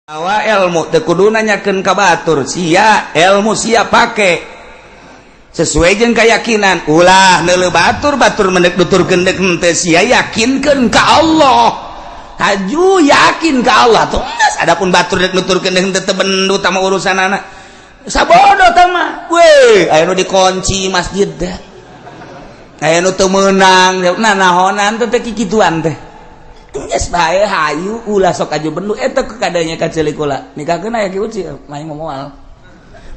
Awa ilmu teu kudu nanyakeun ka batur, sia ilmu sia pake sesuai jeung keyakinan. Ulah neuleuh batur, batur mendek nuturkeun deuk henteu, sia yakinkeun ka Allah, haju yakin ka Allah tuh. Adapun batur dek nuturkeun deuk henteu, teu bendu tama urusanana, sabodo tah mah. We aya nu dikunci masjid teh, aya nu teu meunang, nah nahonan teh kikituan teh. Geus bae, hayu ulah sok aju bendu eta kadanya ka ceulik kula. Nikahkeun aya ki uci main moal.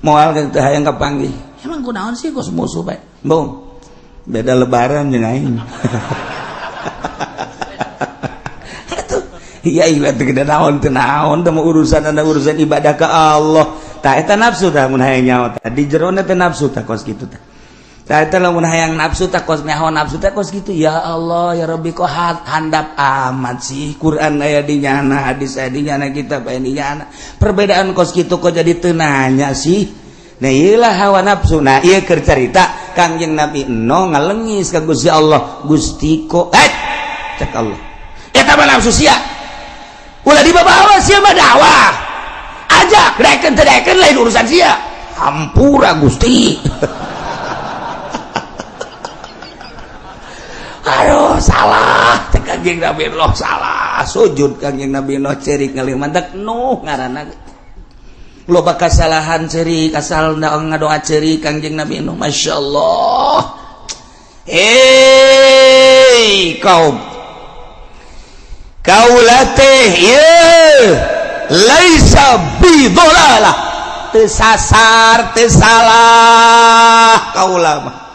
Moal teh hayang kapanggih. Emang kunaon sih kos musuh bae? Bung. Beda lebaran jeung aing. Atuh, iya iya teh gede naon teh naon teh urusan anda urusan ibadah ke Allah. Tah eta nafsu tah mun hayang nyaho tah di jerona teh nafsu tah kos kitu tah. Lamun hayang nafsu tak kos nyaho nafsu teh kos gitu. Ya Allah ya Rabbi, kok handap amat sih? Quran aya di nyana, hadis aya di nyana, kitab aya di nyana, perbedaan kos gitu kok jadi teu nanya sih? Nah, iyalah hawa nafsu. Nah, ieu keur carita Kangjeng Nabi Nuh ngalengis ka Gusti Allah, Gusti kok cek Allah, eta mah nafsu sia, ulah dibawa sia mah dakwah ajak daekeun teu daekeun lain urusan sia. Hampura Gusti. Aduh, salah cek Kangjeng Nabi Nuh, salah. Sujud Kangjeng Nabi Nuh, cerik ngalih mantak Nuh ngaranna loba kasalahan, cerik asal ngadoa cerik Kangjeng Nabi Nuh. Masya Allah. Hei kaum, kaula teh ieu laisa bidolalah, teu sasar, teu salah. Kaula mah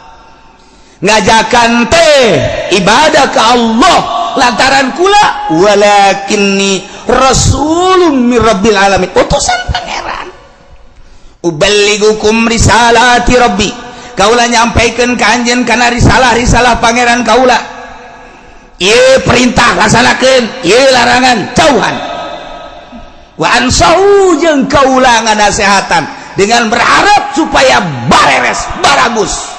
ngajakan teh ibadah ke Allah lantaran kula walakinni rasulun mir rabbil alamin, utusan pangeran. Uballigukum risalati rabbi, kaula nyampaikan ka anjeun kana risalah-risalah pangeran kaula. Ieu perintah laksanakeun, ieu larangan jauhan. Wa ansahu, jeung kaula nganasehatan dengan berharap supaya bareres baragus.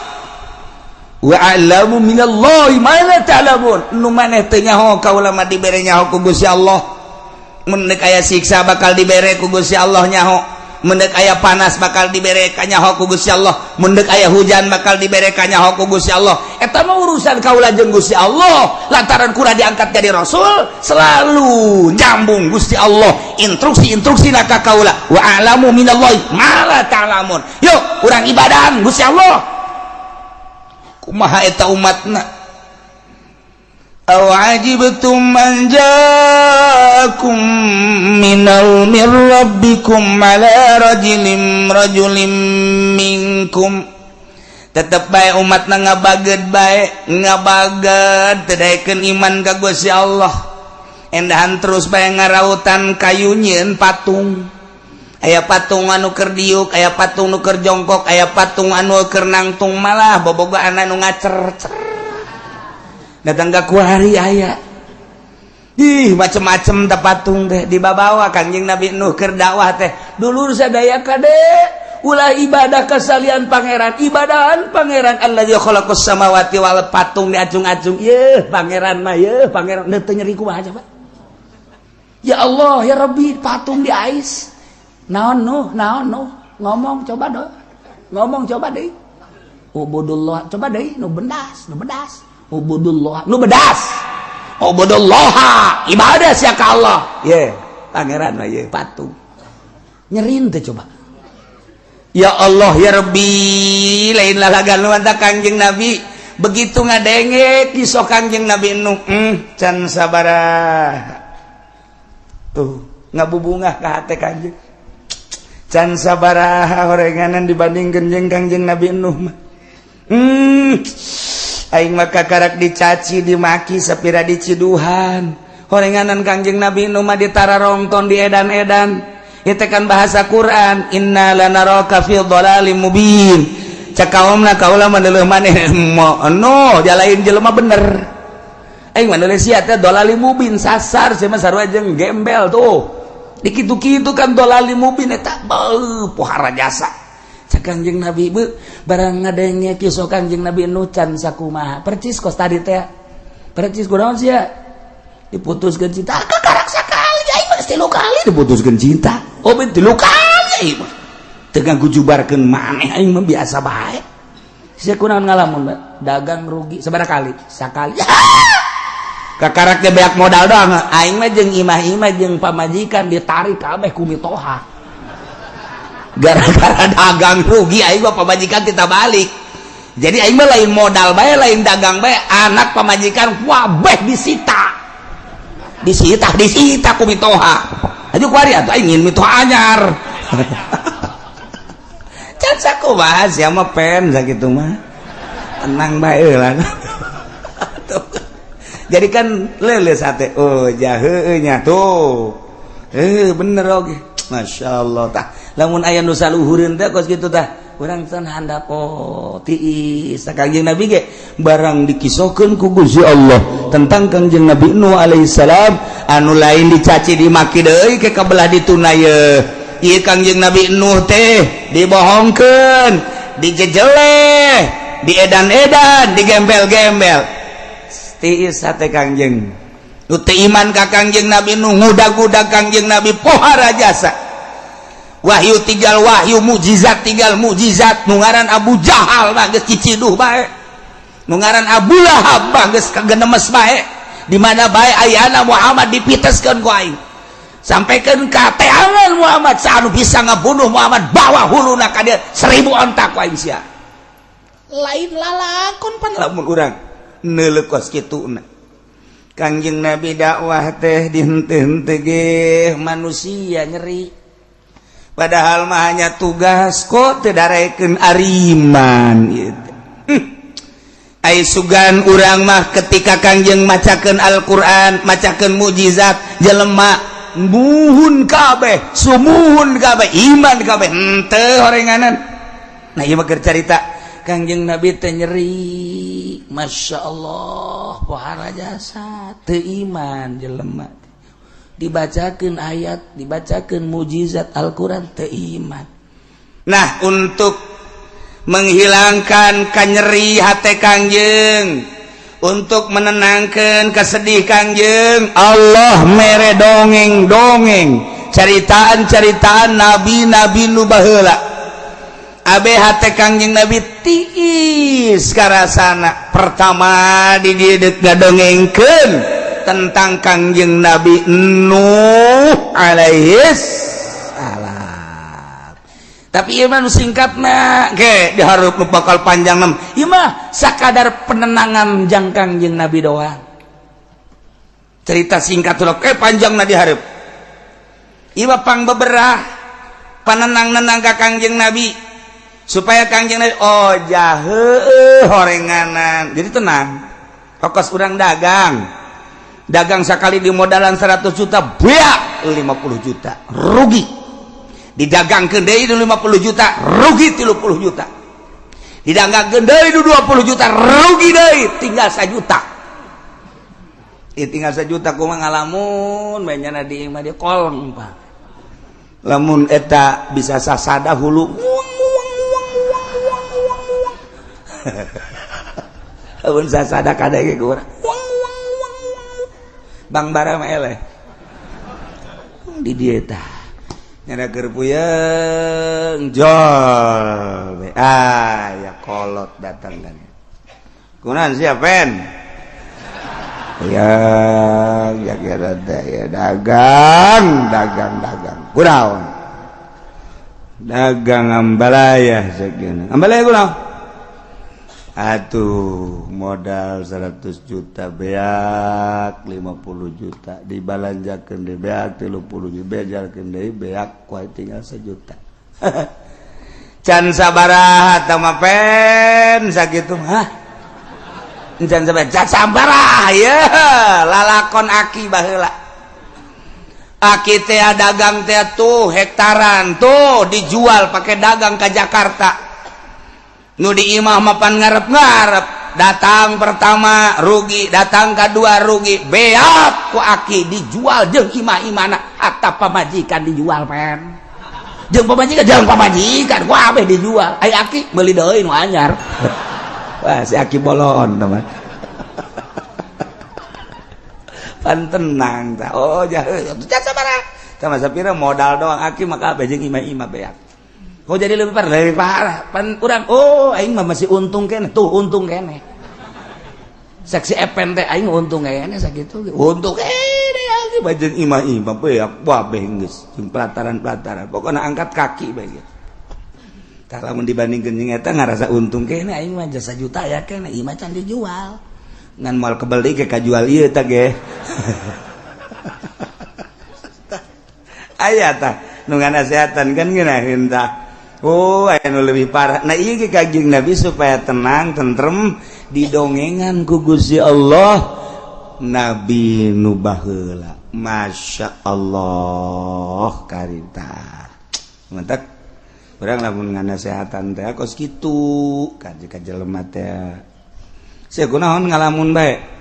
Wa a'lamu minallahi ma la ta'lamun, nu maneh teu nyaho kaula mah dibere nyaho ku Gusti Allah. Mun deuk aya siksa bakal dibere ku Gusti Allah nyaho, mun deuk aya panas bakal dibere kanyaho ku Gusti Allah, mun deuk aya hujan bakal dibere kanyaho ku Gusti Allah. Eta mah urusan kaula jeung Gusti Allah. Lantaran kula diangkat jadi rasul selalu nyambung Gusti Allah instruksi-instruksi ka kaula. Wa a'lamu minallahi ma la ta'lamun. Yuk urang ibadahan Gusti Allah. Kumaha eta umatna? Aw ajibtum man jaakum minal mir rabbikum ala rajulin rajulin minkum. Tetep bae umatna ngabaged bae, ngabaged teu daekeun iman ka Gusti Allah. Endahan terus bae ngarautan kayu nyieun patung. Aya patung anu keur diuk, aya patung nu keur jongkok, aya patung anu keur nangtung, malah bobogohan anu ngacer-cer datang ka kuari aya. Ih, macem-macem teh patung teh dibabawa. Kangjeng Nabi Nuh keur dakwah teh, dulur sadaya, kade ulah ibadah kasalian pangeran, ibadahan pangeran alladzi khalaqas samawati wal. Patung diacung-acung, yeuh pangeran mah, yeuh pangeran. Teu nyeri kumaha coba? Ya Allah ya Rabbi, patung di ais. Naon Nuh, naon Nuh, ngomong coba dong, ngomong coba deh. Ubudullah coba deh, nu bendas, nu bedas. Ubudullah, nu bedas. Ubudullah, ibadah sia ka Allah. Ye, pangeran mah ye patung. Nyerin teh coba? Ya Allah ya Rabbi, lain lalagan lu anta Kangjeng Nabi. Begitu ngadenge kisah Kangjeng Nabi Nuh, can sabaraha. Tuh, ngabubungah ka hate Kangjeng. Can sabaraha horenganan dibandingkeun jeung Kangjeng Nabi Nuh mah. Aing mah kakarak dicaci, dimaki, sapira diciduhan. Horenganan Kangjeng Nabi Nuh mah ditararongton, di edan-edan. Itu kan bahasa Quran, inna lanaraka fi dhalalim mubin. Cek kaumna, kaula mah neuleuh maneh no jalain jelema bener. Aing mah neuleuh sia teh dhalalim mubin, sasar sia mah, sarua jeung gembel tuh. Dikitu-kitu kan dhalalim mubin eta beuh pohara jasa. Cek Kangjeng Nabi beuh barang ngadenge kisah Kangjeng Nabi Nuh can sakumaha. Percis kos tadi teh. Percis kunaon sia? Diputuskeun cinta kakarak sakali aing mah. Geus 3 kali diputuskeun cinta. Oh, 3 kali aing mah. Teu ngagujubarkeun maneh aing mah biasa bae. Sia kunaon ngalamun, dagang rugi sabaraha kali? Sakali. Kakarak teh beak modal doang. Aing mah jeung imah-imah jeung pamajikan ditarik kabeh ku mitoha. Gara-gara dagang rugi aing mah pamajikan kita balik. Jadi aing mah lain modal bae, lain dagang bae, anak pamajikan wabeh disita. Disita, disita ku mitoha. Aju kuari atuh aing ingin mitoha anyar. Can sakumaha sia mah pen sakitu mah. Tenang bae lah. Jadi kan leuleus hate, oh jaheue nya tuh. Bener oge. Masyaallah tah. Lamun aya nu saluhureun teh kos kitu tah. Urang teh handap oh tiis Kangjeng Nabi ge barang dikisohkeun ku Gusti Allah tentang Kangjeng Nabi Nuh alaihissalam anu lain dicaci dimaki deui ke kabelah dituna ye. Ieu Kangjeng Nabi Nuh teh dibohongkeun, dijejeleh, diedan-edan, digembel-gembel. Tiis hate Kangjeng. Nu teu iman ka Kangjeng Nabi Nuh ngudag-ngudag Kangjeng Nabi pohara jasa. Wahyu tinggal wahyu, mukjizat tinggal mukjizat. Nu ngaran Abu Jahal mah geus ciciduh bae, nu ngaran Abu Lahab mah geus kagenemes bae. Di mana bae ayana Muhammad dipiteskeun ku aing, sampaikan ka teangan Muhammad saanu bisa ngabunuh Muhammad bawa huluna ka dieu 1000 onta ku aing sia. Lain lalakon pan lamun urang neuleuh kos kituna. Kangjeng Nabi dakwah teh dihenteu-henteu ge manusia nyeri. Padahal mah hanya tugas kok teu darekeun ariman gitu. Ai sugan urang mah ketika Kangjeng macakeun Al-Qur'an, macakeun mukjizat, jelema muhun kabeh, sumuhun kabeh, iman kabeh, henteu horenganan. Nah ieu mah keur carita Kangjeng Nabi teh nyeri, Masya Allah, pohara jasa teu iman jelema. Dibacakeun ayat, dibacakeun mukjizat Al-Qur'an teu iman. Nah, untuk menghilangkan kanyeri hate Kangjeng, untuk menenangkan kesedih Kangjeng, Allah mere dongeng-dongeng, ceritaan-ceritaan nabi-nabi nu baheula. Abe hate Kangjeng Nabi tiis karasana. Pertama di dieu deuk ngadongengkeun tentang Kangjeng Nabi Nuh alaihis salam. Tapi ieu mah nu singkatna ge dihareup nu bakal panjang nem. Ieu mah sakadar penenangan jang Kangjeng Nabi doang. Cerita singkat ulah panjangna dihareup. Ieu mah pang beberah panenang-nenang ka Kangjeng Nabi supaya Kangjeng Nabi oh jahe horenganan. Jadi tenang. Fokus urang dagang. Dagang sekali di modalan 100 juta beak 50 juta rugi. Didagangkeun deui 50 juta rugi 30 juta. Didagangkeun deui 20 juta rugi deui tinggal 1 juta. Ieu tinggal 1 juta kumaha ngalamun bae nyana di imah dia koleng Pak. Lamun eta bisa sasada hulu uang uang uang uang uang uang uang. Lamun sasada kadege ku urang. Bang bara mah eleh di dieu tah nyana keur puyeng jol ah ya kolot datang kan kunaon sia pen ya ya kira ya dagang dagang dagang kunaon dagang ambalaya sakieu ambalaya kunaon atuh modal 100 juta beak 50 juta dibalanjakeun deui beak 30 juta beakeun deui beak kuai tinggal 1 juta. Can sabaraha tah mah pen sakitu mah can sabaraha can sabaraha ye lalakon aki baheula aki teh dagang teh tuh hektaran tuh dijual pakai dagang ke Jakarta. Nu di imah mapan ngarep-ngarep datang pertama rugi, datang kedua rugi, beak ku aki dijual jeung imah-imahna hatta pamajikan dijual pen jeung pamajikan ku abeh dijual ai aki meuli deui nu anyar. Wah si aki bolon teman pan tenang tah oh jahe sabaraha Tah masa pira modal doang aki maka kabeh jeung imah-imah beak. Kok jadi lebih parah? Lebih parah. Pan urang oh aing mah masih untung keneh. Tuh untung keneh. Saksi epen teh aing untung keneh sakitu. Untung keneh aki bajeng imah-imah beak kabeh geus jeung pelataran-pelataran. Pokona angkat kaki bae gitu. Tah lamun dibandingkeun jeung eta ngarasa untung keneh aing mah jasa juta ya keneh imah can dijual. Ngan moal kebeli ke kajual ieu tah ge. Aya tah nu nganasehatan kan ngeunaheun tah. Oh aya nu leuwih parah. Nah ieu ge Kanjeng Nabi supaya tenang tentrem didongengan ku Gusti Allah Nabi nu baheula. Masya Allah karita. Mantak urang lamun nganasehatan teh kos kitu ka jelema teh. Sia kunaon ngalamun bae?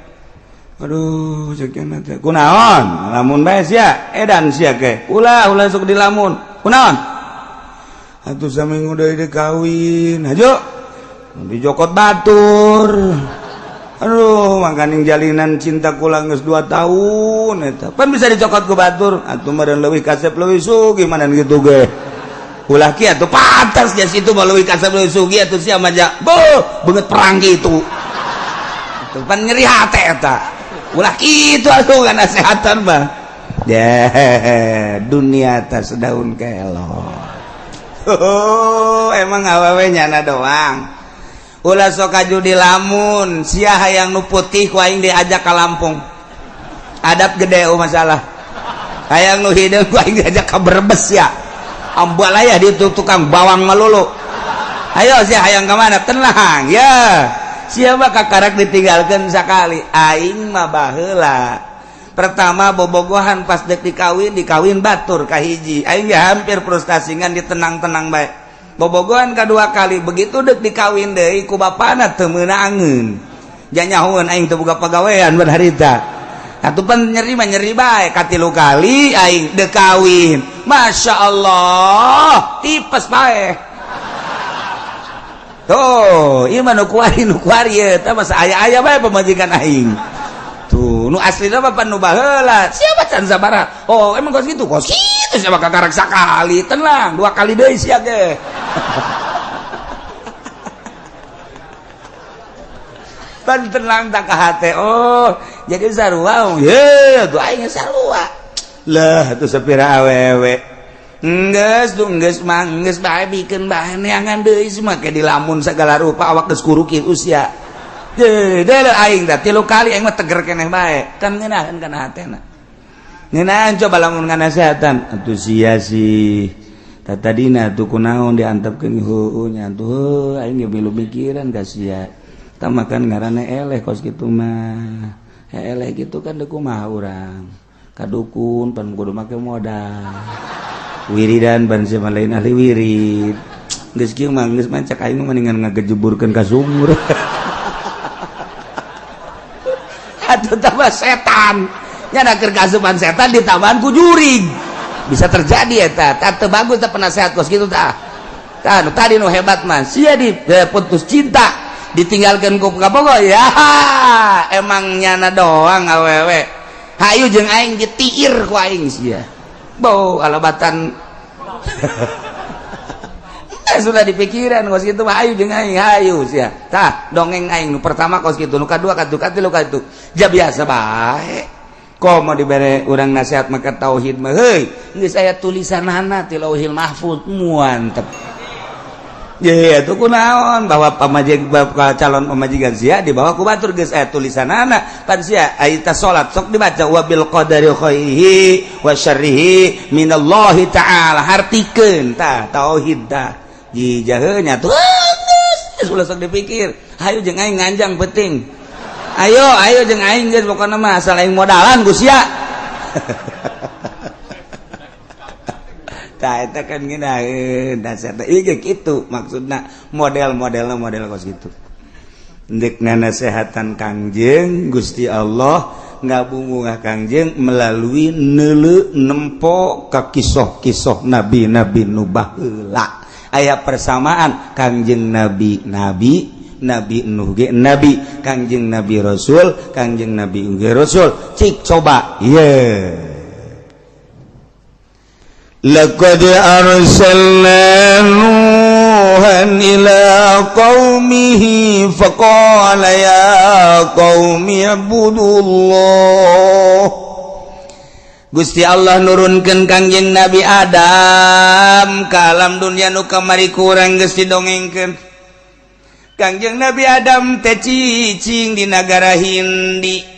Aduh cek teh. Kunaon ngalamun bae sia? Edan sia ke. Ulah ulah sok dilamun. Kunaon? Atuh saminggu deui dikawin. Hajo. Dijokot batur. Aduh, makaning jalinan cinta kula geus 2 tahun eta. Pan bisa dicokot ku batur. Atuh meureun leuwih kasep leuwih sugih mana kitu ge. Ulah kieu atuh pantas nya situ mah leuwih kasep leuwih sugih atuh sia mah ja. Beuh, beungeut perang kitu. Atuh pan nyeri hate eta. Ulah kitu atuh ngasehatan mah. Ya, dunia atas daun kelor. Oh, emang awewe nyana doang. Ulah sok kaju di lamun, sia hayang nu putih ku aing diajak ka Lampung. Adab gede oh masalah. Hayang nu hideung ku aing diajak ka Brebes ya. Ambalaya di tukang bawang melulu. Ayo sia hayang ka mana? Tenang ya. Sia mah kakarak ditinggalkeun sakali. Aing mah baheula. Pertama bobogohan pas dek dikawin, dikawin batur kahiji. Aing ya hampir frustasi ngan ditenang-tenang bae. Bobogohan kedua kali begitu dek dikawin deui ku bapana teu meunangeun. Janyahoeun aing teu boga pagawean ban harita. Atuh pan nyeri mah nyeri bae katilu kali aing dek kawin. Masya Allah, tipes bae. Tuh, ieu mah nu kuari ieu tah masa aya-aya bae pamajikan aing. Tuh, nu aslina mah pan nu baheula. Siapa can sabaraha? Oh, emang kos kitu? Kos kitu siapa kakarak sakali. Tenang, 2 kali deui sia ge. Pan tenang tak ka hate. Oh, jadi sarua. Ye, tuh aing sarua. Lah, tuh sapira awewe. Enggeus tuh enggeus mah enggeus bae bikeun bae neangan deui semua ke dilamun segala rupa awak geus kuruki usia. Deh, aing teh 3 kali aing mah teger keneh bae. Kan ngeunaheun kana hatena. Ngeunaheun coba lamun nganasehatan. Atuh sia sih. Tah tadina tuh kunaon diantepkeun heueuh nya atuh aing ge milu mikiran ka sia. Tah makan ngaranna eleh kos kitu mah. Eleh kitu kan deuk kumaha urang. Ka dukun pan kudu make modal. Wiridan ban sia mah lain ahli wirid. Geus kieu mah geus mancak aing mah mendingan ngagejeburkeun ka sumur. Atau tambah setan nya keur kasupan setan ditambahan ku jurig bisa terjadi eta tah teu bagus teh penasehat kos kitu tah tah nu tadi nu hebat mah sia di putus cinta ditinggalkeun ku kabogoh ya emang nyana doang awewe hayu jeung aing ditiir ku aing sia bau alabatan sudah dipikiran kos kitu mah ayu jeung aing hayu sia tah dongeng aing nu pertama kos kitu nu kadua katuh katilu katuh ja biasa bae komo dibere urang nasihat maka tauhid mah heuy geus aya tulisanana ti Lauhil Mahfuz muantep ye atuh kunaon bahwa pamajig calon pamajikan sia dibawa ku batur geus aya tulisanana pan sia aya ta salat sok dibaca wabil qadari khairihi wa syarrihi minallahi ta'ala hartikeun tah tauhid tah jijaheunya tuh geus ulah sok dipikir hayu jeung aing nganjang penting ayo ayo jeung aing geus pokona mah asal aing modalan ku sia. Tah eta kan ngeunaheun dasar teh ieu kitu maksudna model-modelna model kos kitu Ndek nanasehatan Kangjeng Gusti Allah ngabungah Kangjeng melalui neuleu nempo ka kisoh-kisoh nabi-nabi nu baheula. Aya persamaan Kangjeng Nabi nabi, Nabi Nuh ge nabi, Kangjeng Nabi Rasul, Kangjeng Nabi ge Rasul. Cik coba ye. Laqad arsalna Nuhan ila qaumihi faqala ya qaumi ibudullah. Gusti Allah nurunkeun Kangjeng Nabi Adam ka alam dunya nu kamari kurang geus didongengkeun. Kangjeng Nabi Adam teh cicing di nagara Hindi.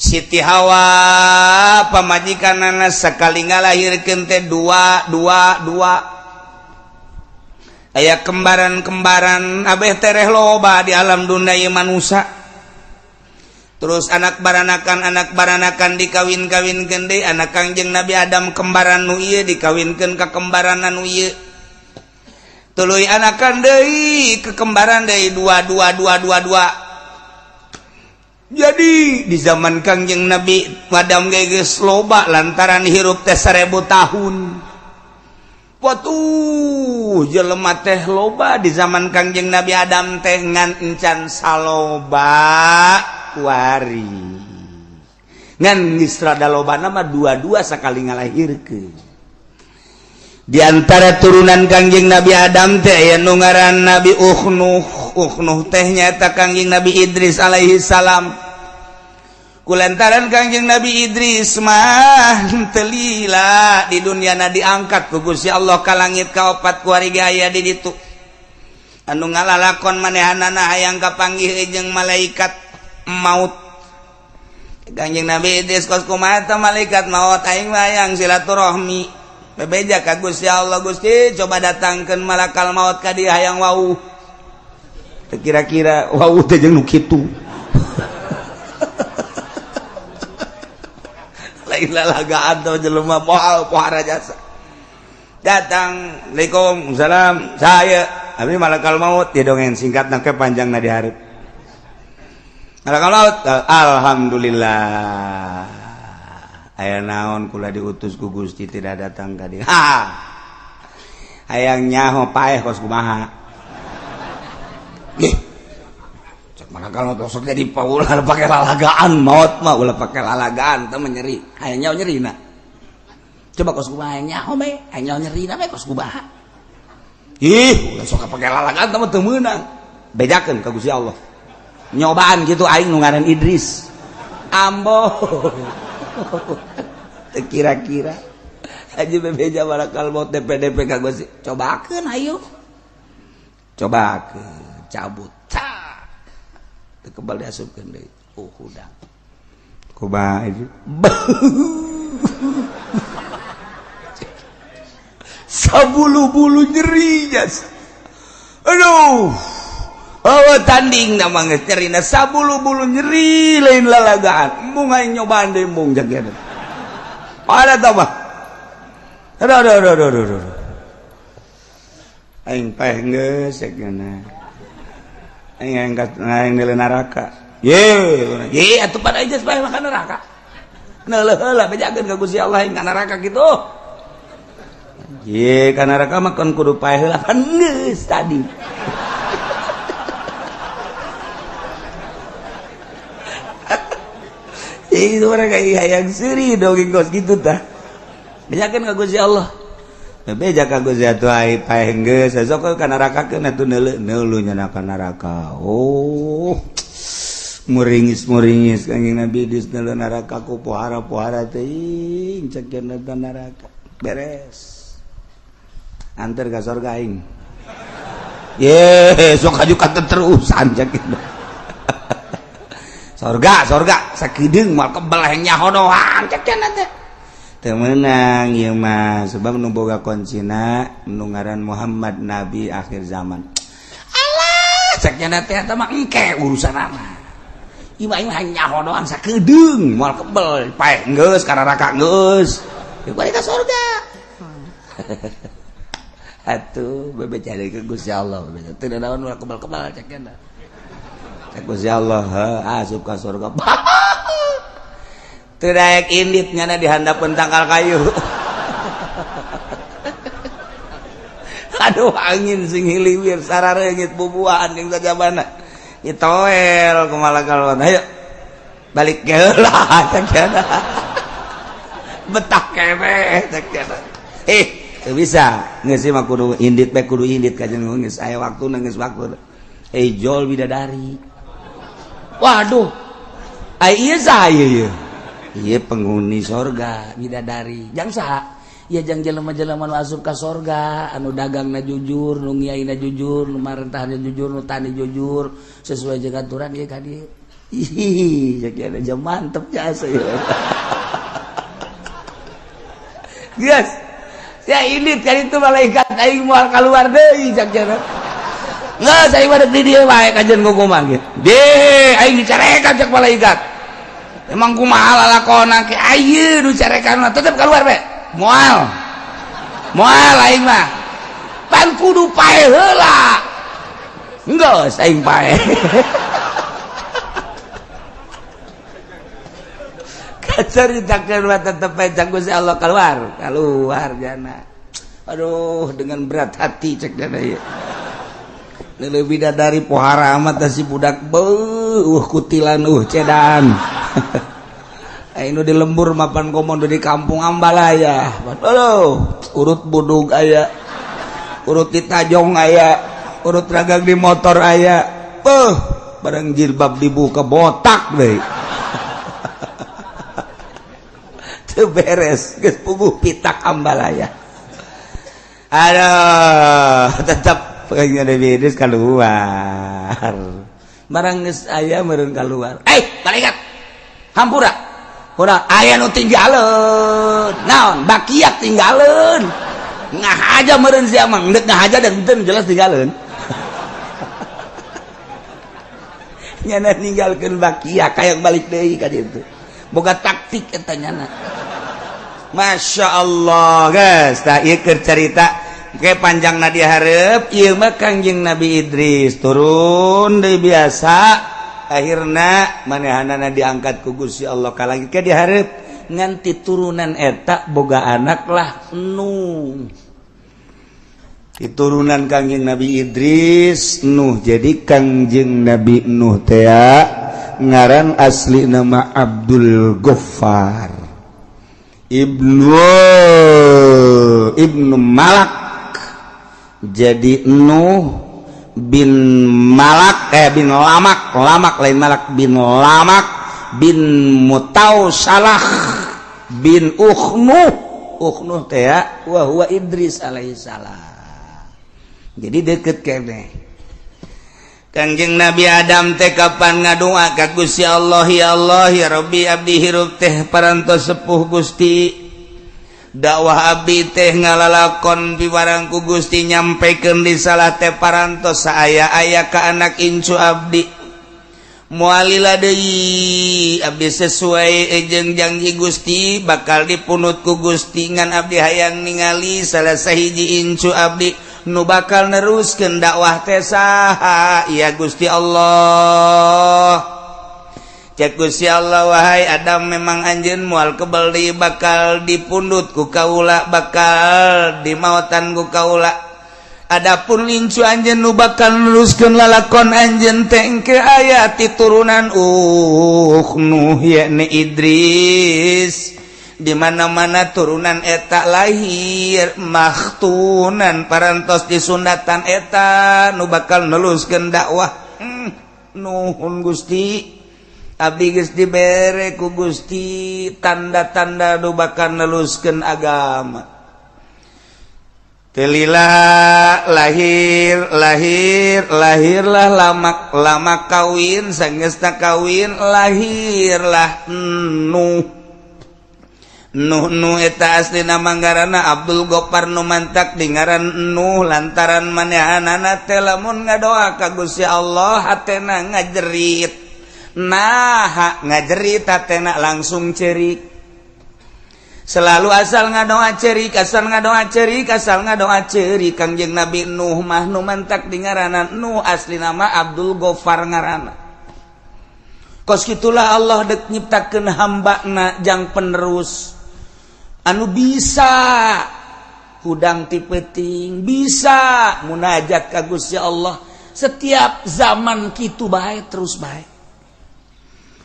Siti Hawa pamajikanana sekali ngalahirkeun teh dua dua dua. Aya kembaran-kembaran abeh tereh loba di alam dunia ieu manusia. Terus anak baranakan dikawin-kawinkeun deui, anak Kangjeng Nabi Adam kembaran nu ieu dikawinkeun ka kembaran anu ieu. Tuluy anakan deui ke kembaran deui dua dua dua dua dua. Jadi di zaman Kangjeng Nabi Adam geus loba lantaran hirup teh 1000 tahun. Watuh jelema teh loba di zaman Kangjeng Nabi Adam teh ngan encan saloba kuari. Ngan geus rada lobana mah dua-dua sakali ngalahirkeun. Di antara turunan Kangjeng Nabi Adam teh aya nu ngaran Nabi Ukhnuh. Ukhnuh teh nyaeta Kangjeng Nabi Idris alaihi salam. Kulantaran Kangjeng Nabi Idris mah teu lila di dunyana diangkat ku Gusti Allah ka langit kaopat kuari ge aya di ditu. Anu ngalalakon manehanana hayang kapanggih jeung malaikat maut. Kangjeng Nabi Idris kos kumaha teh malaikat maut aing mah hayang silaturahmi. Bebeja ka Gusti Allah, Gusti coba datangkeun malakal maut ka dieu hayang wau. Kira-kira wau teh jeung nu kitu. Lain lalagaan teh jelema moal pohara jasa. Datang, Assalamualaikum, salam, saya abdi malakal maut, dia dongeng singkat nangke panjang na di hareup. Malakal maut, alhamdulillah. Aya naon kula diutus ku Gusti tidak datang ka dieu. Ha. Hayang nyaho paeh kos kumaha. Ih. Cek malakal maut sok jadi paulah pake lalagaan maut mah ulah pake lalagaan teh nyeri. Hayang nyaho nyerina. Coba kos kumaha hayang nyaho bae, hayang nyaho nyerina bae kos kumaha. Ih, ulah sok pake lalagaan teh mah teu meunang. Bejakeun ka Gusti Allah. Nyobaan kitu aing nu ngaran Idris. Ambo. Kira-kira aja bebeja malakal maut DPDP ka Gusti. Cobakeun ayo. Cobakeun, cabut. Cak. Teu kebal diasupkeun deui. Oh, hudang. Kumaha itu? Sabulu-bulu nyeri jas. Aduh. Oh, tanding nama geus nyerina sabulu-bulu nyeri lain lalagaan. Embung aing nyobaan deui embung jageuna. Ada tambah. Aduh aduh aduh aduh aduh. Aing paeh geus ceukna. Aing angkat aing nilai neraka. Ye, ye atuh pada aja paeh mah ka neraka. Neuleuh heula bejakeun ka Gusti Allah aing ka neraka kitu. Ye, ka neraka mah kan kudu paeh heula kan geus tadi. Itu mereka hayang seuri dongeng kos kitu tah. Bejakeun ka Gusti Allah. Beja ka Gusti atuh ai paeh geus sok ka neraka keun atuh neuleuh neuleuh nya ka neraka. Oh. Muringis-muringis Kangjeng Nabi Idris neuleuh neraka ku pohara-pohara teuing cek cenah neraka. Beres. Anter ka sorga aing. Ye, sok haju ka terusan cek. Sorga, sorga, sakideung moal kebel hayang nyaho doang cek cenah teh. Teu meunang ieu mah sebab nu boga kuncina nu ngaran Muhammad Nabi akhir zaman. Alah, cek cenah teh eta mah engke urusanana. Ieu mah aing nyaho doang sakedeung moal kebel paeh geus ka neraka geus. Ieu balik ka sorga. Atuh bebeja deui ka Gusti Allah, bebeja teu naon moal kebel-kebel cek cenah. Cek Gusti Allah, asup ka surga. Teu daek indit nyana di handapeun tangkal kayu. Aduh angin sing hiliwir sarareungit bubuahan jeung sajabana. Nyitoel kumaha kalon. Ayo balik heula cek cenah. Betah keneh cek cenah. Teu bisa geus mah kudu indit bae, kudu indit kajen geus aya waktuna, geus waktu. Jol bidadari, waduh, ai ieu saha ieu? Ieu penghuni sorga bidadari. Jang saha? Ya, jang jelema-jelema nu asup ka sorga anu dagangna jujur, nu ngiaina jujur, nu marentahna jujur, nu tani jujur sesuai jeung aturan ieu ka dieu. Ih, jadi ada mantep jasa ya. Geus. Ya ini kan itu malaikat aing moal keluar deui cak jana. Geus aing mah di dieu bae kajen kumaha gitu. Deh aing dicarekan cak malaikat. Emang kumaha lalakona ke ayeuna nu carekan mah tetep keluar bae. Moal. Moal aing mah. Pan kudu pae heula. Geus aing pae. Ceritakan tetep cak Gusti Allah keluar, keluar jana. Aduh, dengan berat hati cek jana ieu. Leuwih bidadari pohara amat si budak beuh kutilan cedan. Aing nu di lembur mapan komodo di kampung Ambalaya. Aduh, urut budug aya. Urut di tajong aya, urut ragang di motor aya. Beuh, barang jilbab dibuka botak deui. Teu beres, geus puguh pitak Ambalaya. Aduh, tetep kayaknya Dewi keluar. Barang geus aya meureun keluar. Eh, malaikat. Hampura. Ora aya nu tinggaleun. Naon? Bakiak tinggaleun. Ngahaja meureun sia mah, endek ngahaja dan henteu jelas tinggaleun. Nyana ninggalkeun bakiak hayang balik deui ka ditu. Boga taktik eta nyana. Masya Allah guys, tak ieu keur carita ke panjangna dihareup ieu mah Kangjeng Nabi Idris turun deui biasa akhirna manehanana diangkat ku Gusti Allah ka langit ke dihareup nganti turunan eta boga anak lah Nuh. Diturunan Kangjeng Nabi Idris Nuh. Jadi Kangjeng Nabi Nuh teh ngaran asli nama Abdul Ghaffar Ibnu Malak. Jadi Nuh bin Malak bin Lamak, Lamak lain Malak, bin Lamak bin Mutausalah bin Ukhnuh. Ukhnuh teh wa huwa Idris alaihissalam. Jadi deket kene. Kangjeng Nabi Adam teh kapan ngadua ka Gusti Allah, ya Allah ya Rabbi abdi hirup teh parantos sepuh Gusti, dakwah abdi teh ngalalakon piwarang ku Gusti nyampaikan risalah teh parantos saaya-aya ka anak incu abdi, moalila deui abdi sesuai jeung janji Gusti bakal dipunut ku Gusti, ngan abdi hayang ningali salah sahiji incu abdi nu bakal neruskeun dakwah teh saha ya Gusti Allah. Cek Gusti Allah, wahai Adam memang anjeun moal kebel deui bakal dipundut ku kaula, bakal dimautan ku kaula. Adapun incu anjeun nu bakal neruskeun lalakon anjeun teh engke aya ti turunan Nuh yakni Idris. Di mana-mana turunan eta lahir makhtunan parantos disunatan eta nu bakal neluskeun dakwah. Nuhun Gusti, abdi geus dibere ku Gusti tanda-tanda nu bakal neluskeun agama. Telila lahir lahir lahirlah lamak, lamak kawin, sanggeusna kawin lahirlah Nuh. Nuh Nuh eta asli nama ngaranna Abdul Gopar nu mantak di ngaran Nuh lantaran manehanana teh lamun ngadoa ka Gusti Allah hatena ngajerit. Nah, ngajerit hatena langsung cerik. Selalu asal ngadoa cerik, asal ngadoa cerik, asal ngadoa cerik. Kangjeng Nabi Nuh mah nu mantak di ngaranna Nuh asli nama Abdul Gofar ngaranna. Kos kitulah Allah dek nyiptakeun hambana jang penerus anu bisa hudang ti peuting, bisa munajat ka Gusti Allah setiap zaman kitu bae terus bae.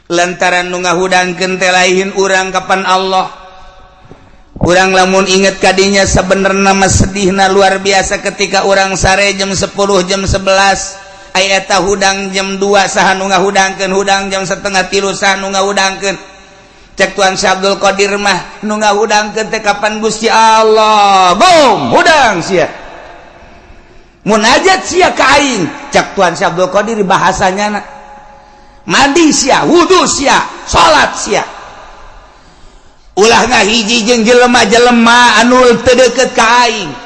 Lantaran nu ngahudangkeun teh lain urang kapan Allah. Urang lamun inget kadinya, sebenarnya mah sedihna luar biasa. Ketika urang sare jam 10, jam 11, aya eta hudang jam 2, saha nu ngahudangkeun? Hudang jam 2.30, saha nu ngahudangkeun? Cek Tuan Syekh Abdul Qadir mah, nu ngahudangkeun teh kapan Gusti Allah. Bom hudang sia, munajat sia ka aing. Cek Tuan Syekh Abdul Qadir bahasanya, mandi sia, wudu sia, salat sia, ulah ngahiji jeung jelema-jelema anu teu deukeut ka aing.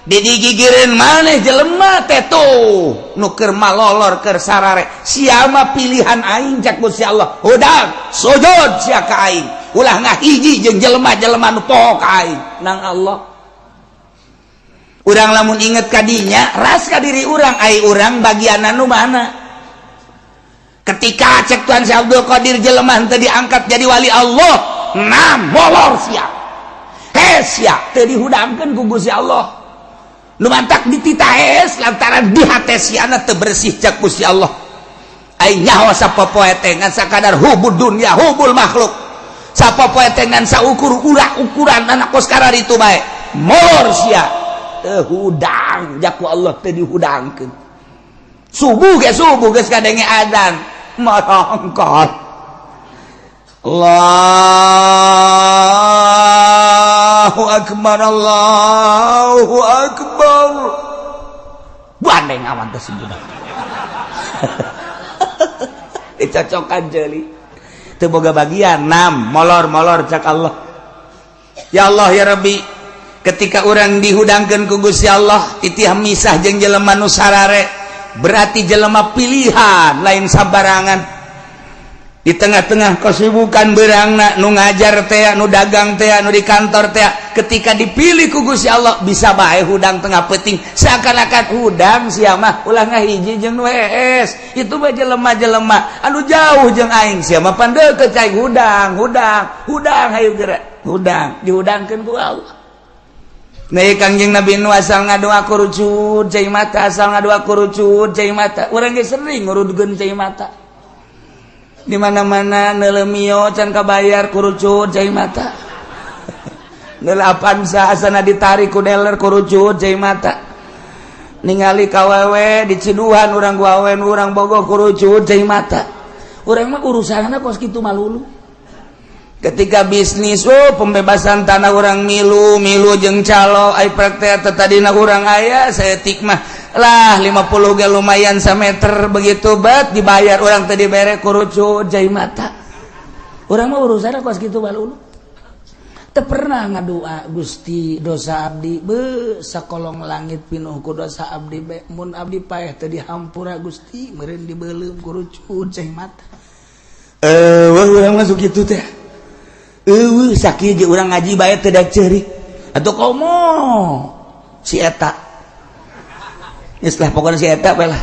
Digigireun maneh jelema teh tuh nu keur malolor, keur sarare, sia mah pilihan aing. Cek Gusti Allah, hudang, sujud sia ka aing, ulah ngahiji jeung jelema-jelema nu poho ka aing. Nang Allah, urang lamun inget kadinya, ras ka diri urang, ai urang bagian anu mana? Ketika cek Tuhan Syekh Abdul Qadir, jelema teu diangkat jadi wali Allah, nah molor sia, hes sia, teu dihudangkeun ku Gusti Allah. Nu mantak dititah hes lantaran di hate siana teu bersih. Cek Gusti Allah, ai nyaho sapopoe teh ngan sakadar hubud dunya, hubul makhluk, sapopoe teh ngan saukur urak ukuran anak kos itu bae. Molor sia, teu hudang. Jaku Allah, teu dihudangkeun. Subuh ge, subuh geus kadenge adzan, marongkot. Allahu akbar, Allahu akbar. Bandeng awan teh budak dicocokan jeli teu boga bagian. Nam molor molor. Cak Allah, ya Allah, ya Rabbi. Ketika orang dihudangkeun ku Gusti Allah, titih misah jeung jelema nu sarare, berarti jelema pilihan, lain sabarangan. Di tengah-tengah kesibukan berangna, nu ngajar teh, nu dagang teh, nu di kantor teh, ketika dipilih ku Gusti Allah, bisa bae hudang tengah peuting, seakan-akan hudang sia mah, ulah ngahiji jeung nu hees, itu mah jelema-jelema anu jauh jeung aing, sia mah pan deukeut cai. Hudang, hudang, hudang, hayu geura hudang. Dihudangkeun ku Allah. Nah, Kangjeng Nabi nu asal ngadoa kurucut cai mata, asal ngadoa kurucut cai mata. Urang ge sering ngurudkeun cai mata. Di mana-mana neuleuh Mio can kabayar, kurucut cai mata. Neuleuh Avanza asana ditarik ku dealer, kurucut cai mata. Ningali kawewe diciduhan urang, awewe urang bogoh, kurucut cai mata. Urang mah urusanna kos kitu malulu. Ketika bisnis, oh, pembebasan tanah, urang milu milu jeung calo. Ai praktek tadina urang aya saeutik mah lah, 50 ge lumayan sameter. Begitu bet dibayar, urang teh dibere, kurucut cai mata. Urang mah urusanna kos kitu malulu. Teu pernah ngadua, "Gusti, dosa abdi be sakolong langit pinuh ku dosa abdi be, mun abdi paeh teu dihampura Gusti, meureun dibeuleum." Kurucut cai mata. Eh, urang masuk kitu teh. Eueuh, sakieu ge urang ngaji bae teu da ceurik atuh, komo si eta. Geus lah, pokoknya si eta bae lah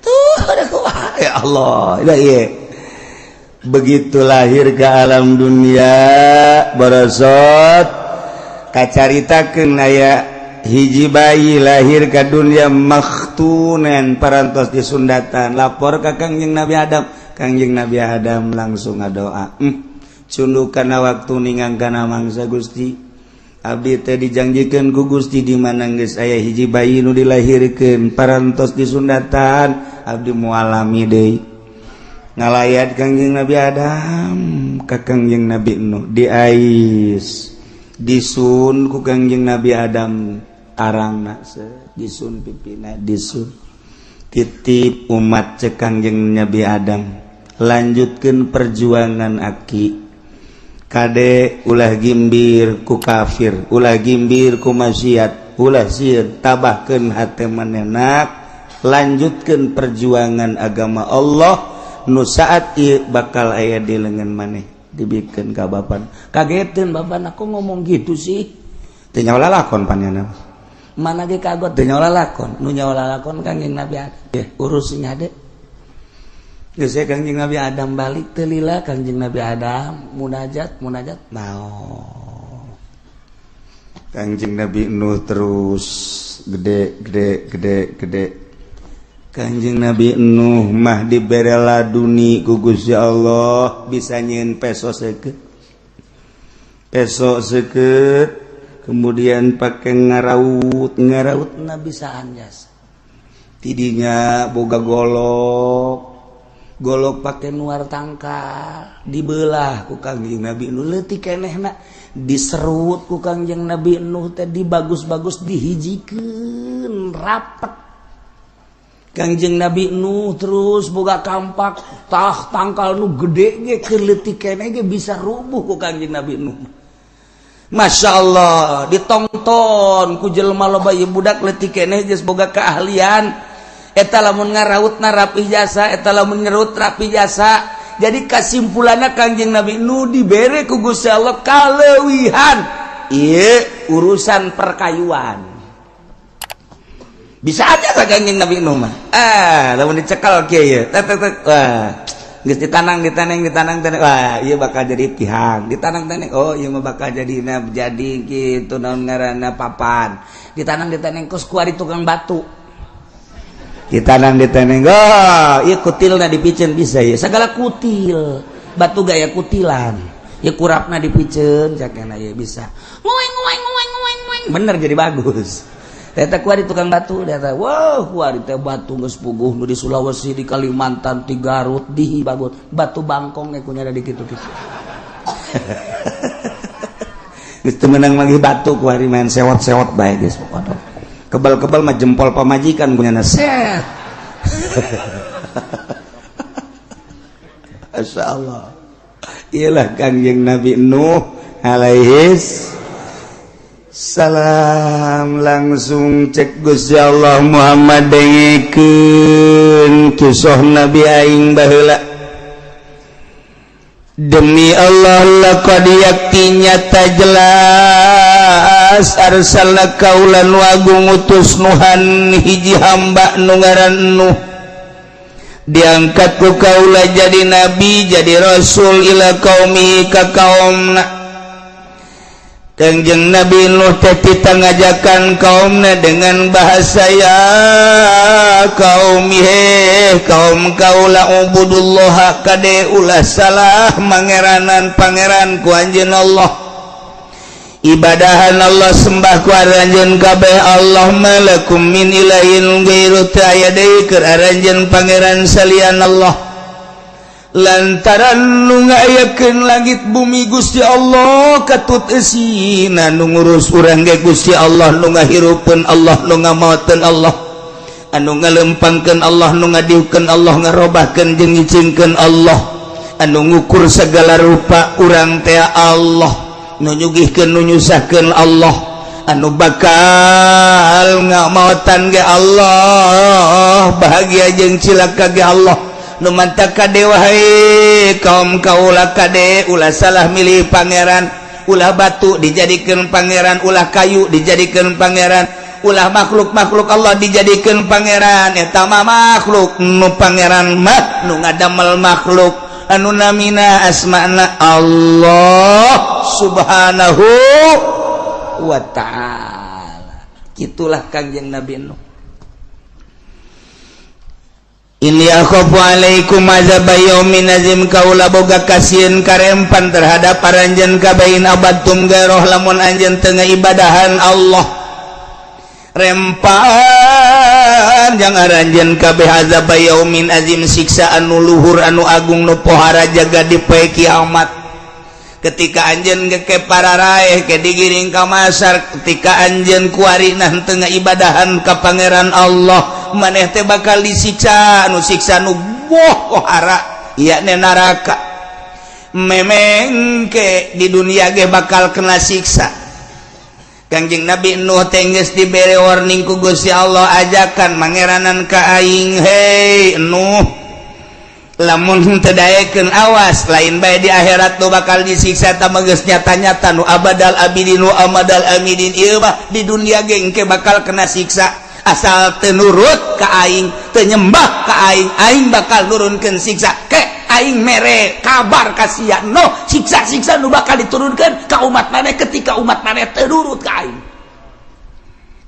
tuh. Ada kumaha, ya Allah ya, ieu begitu lahir ke alam dunia, barosot kacaritakeun aya hiji bayi lahir ke dunia makhtunen, parantos disundatan. Lapor ka Kangjeng Nabi Adam. Kangjeng Nabi Adam langsung ngadoa, Cunduk kana waktu ningang kana mangsa, Gusti, abdi teh dijanjikan ku Gusti, di mana geus aya hiji bayi nu dilahirkeun parantos disundatan, abdi moal lami deui. Ngalayat Kangjeng Nabi Adam ka Kangjeng Nabi Nuh, diais, disun ku Kangjeng Nabi Adam arangna, disun pipina, disun. "Titip umat," cek Kangjeng Nabi Adam, "lanjutkan perjuangan aki. Kade, ulah gimbir ku kafir, ulah gimbir ku maksiat, ulah sieun, tabahkeun hate manenak, lanjutkan perjuangan agama Allah nu saat ieu bakal aya di lengan maneh." Dibikeun ka bapak. Kageteun bapak, aku ngomong gitu sih, teu nyaho lalakon panjana mana ge kagot, teu nyaho lalakon. Nu nyaho lalakon Kangjeng Nabi Adam. Eh, urus nya de. Geus, Kangjeng Nabi Adam balik. Teu lila Kangjeng Nabi Adam munajat, munajat, naon. Kangjeng Nabi Nuh terus gede gede gede gede. Kanjeng Nabi Nuh mah dibere laduni ku Gusti Allah, bisa nyieun peso seukeut. Peso seket, kemudian pakai ngaraut ngaraut na bisaan jasa. Tidinya boga golok, golok pakai nuar tangkal, dibelah ku Kangjeng Nabi Nuh leutik kenehna, diserut ku Kangjeng Nabi Nuh teh, dibagus-bagus, dihijikeun rapet. Kangjeng Nabi Nuh terus boga kampak, tah tangkal nu gede ge keur leutik keneh ge bisa rubuh ku Kangjeng Nabi Nuh. Masya Allah, ditonton ku jelema loba. Ieu budak leutik keneh geus boga keahlian eta, lamun ngarautna rapi jasa, eta lamun ngerut rapi jasa. Jadi kasimpulanna, Kangjeng Nabi Nuh dibere ku Gusti Allah kaleuwihan ieu urusan perkayuan. Bisa aja ka Kangjeng Nabi Nuh mah. Ah, lamun dicekal kieu ye, tek tek tek, wah, geus ditanang, ditaneng, ditanang taneng, wah, ieu bakal jadi tihang. Ditanang taneng, oh, ieu mah bakal jadi jadi gitu, naon ngaranna, papan. Ditanang ditaneng, kos kuari tukang batu. Ditanang ditaneng, oh, ieu kutilna dipiceun bisa ya, segala kutil batu gaya kutilan ya, kurapna dipiceun cakena ya bisa ngueng ngueng ngueng ngueng ngueng, bener jadi bagus. Eta kuari tukang batu eta. Wow, kuari teh batu geus puguh nu di Sulawesi, di Kalimantan, di Garut, di bagus. Batu bangkong ge kunyada di kitu-kitu. Geus teu meunang manggih batu kuari, main sewot-sewot bae geus pokona. Kebal-kebal mah jempol pamajikan kunyana set. Masya Allah. Iyalah Kangjeng Nabi Nuh alaihis salam. Langsung cek Gusti Allah, "Muhammad, dengekeun kisah Nabi aing baheula. Demi Allah, laqad, yakti nyata jelas, arsalna, kaula nu agung utus, Nuhan, hiji hamba nu ngaran Nuh. Diangkat ku kaula jadi nabi, jadi rasul, ila qaumi, ka kaumna." Kangjeng Nabi Nuh teh ngajakan kaumna dengan bahasa, "Ya kaum, he kaum kaula, ubudullah, kade ulah salah mangeranan pangeran ku anjeun Allah, ibadahan Allah, sembah ku aranjeun kabeh Allah. Malakum min ilahin ghairu, teu aya deui keur aranjeun pangeran salian Allah, lantaran nu ngayakeun langit bumi Gusti Allah katut eusina, nu ngurus urang ge Gusti Allah, nu ngahirupeun Allah, nu ngamaoteun Allah, anu ngalempangkeun Allah, nu ngadiukeun Allah, ngarobahkeun jeung nyicingkeun Allah, anu ngukur segala rupa urang teh Allah, nu nyugihkeun, nu nyusahkeun Allah, anu bakal ngamaotan ge Allah, bahagia jeung cilaka ge Allah. Nu mantak kade, wahai kaum kaula, kade ulah salah milih pangeran. Ulah batu dijadikan pangeran, ulah kayu dijadikan pangeran, ulah makhluk-makhluk Allah dijadikan pangeran. Eta mah makhluk. Nu pangeran mah nu ngadamel makhluk, anu namina asmana Allah Subhanahu wa Ta'ala." Itulah Kangjeng Nabi Nuh. "Inni akhafu alaikum azab yaumin azim, kaula boga kasieun karempan terhadap aranjeun kabeh, in abadtum gairoh, lamun anjeun teu ibadahan Allah, rempan jang aranjeun kabeh azab yaumin azim, siksa anu luhur, anu agung, nu pohara jaga di poe kiamat." Ketika anjeun geke pararaeh ke digiring ka masar, ketika anjeun kuari nah teu ibadahan ka pangeran Allah, maneh teh bakal disiksa, nu siksa nu pohara yakni neraka. Memengke di dunia ge bakal kena siksa. Kangjeng Nabi Nuh teh geus dibere warning ku Gusti Allah, ajakan mangeranan ka aing, "Hei Nuh, lamun teu daekeun, awas, lain bae di akhirat nu bakal disiksa, ta geus nyata-nyata nu abadal abidin nu amadal amidin, ieu mah di dunia ge engke bakal kena siksa. Asal teu nurut ka aing, teu nyembah ka aing, aing bakal nurunkeun siksa. Ke aing mere kabar ka sia, no siksa-siksa nu bakal diturunkeun ka umat maneh ketika umat maneh teu nurut ka aing."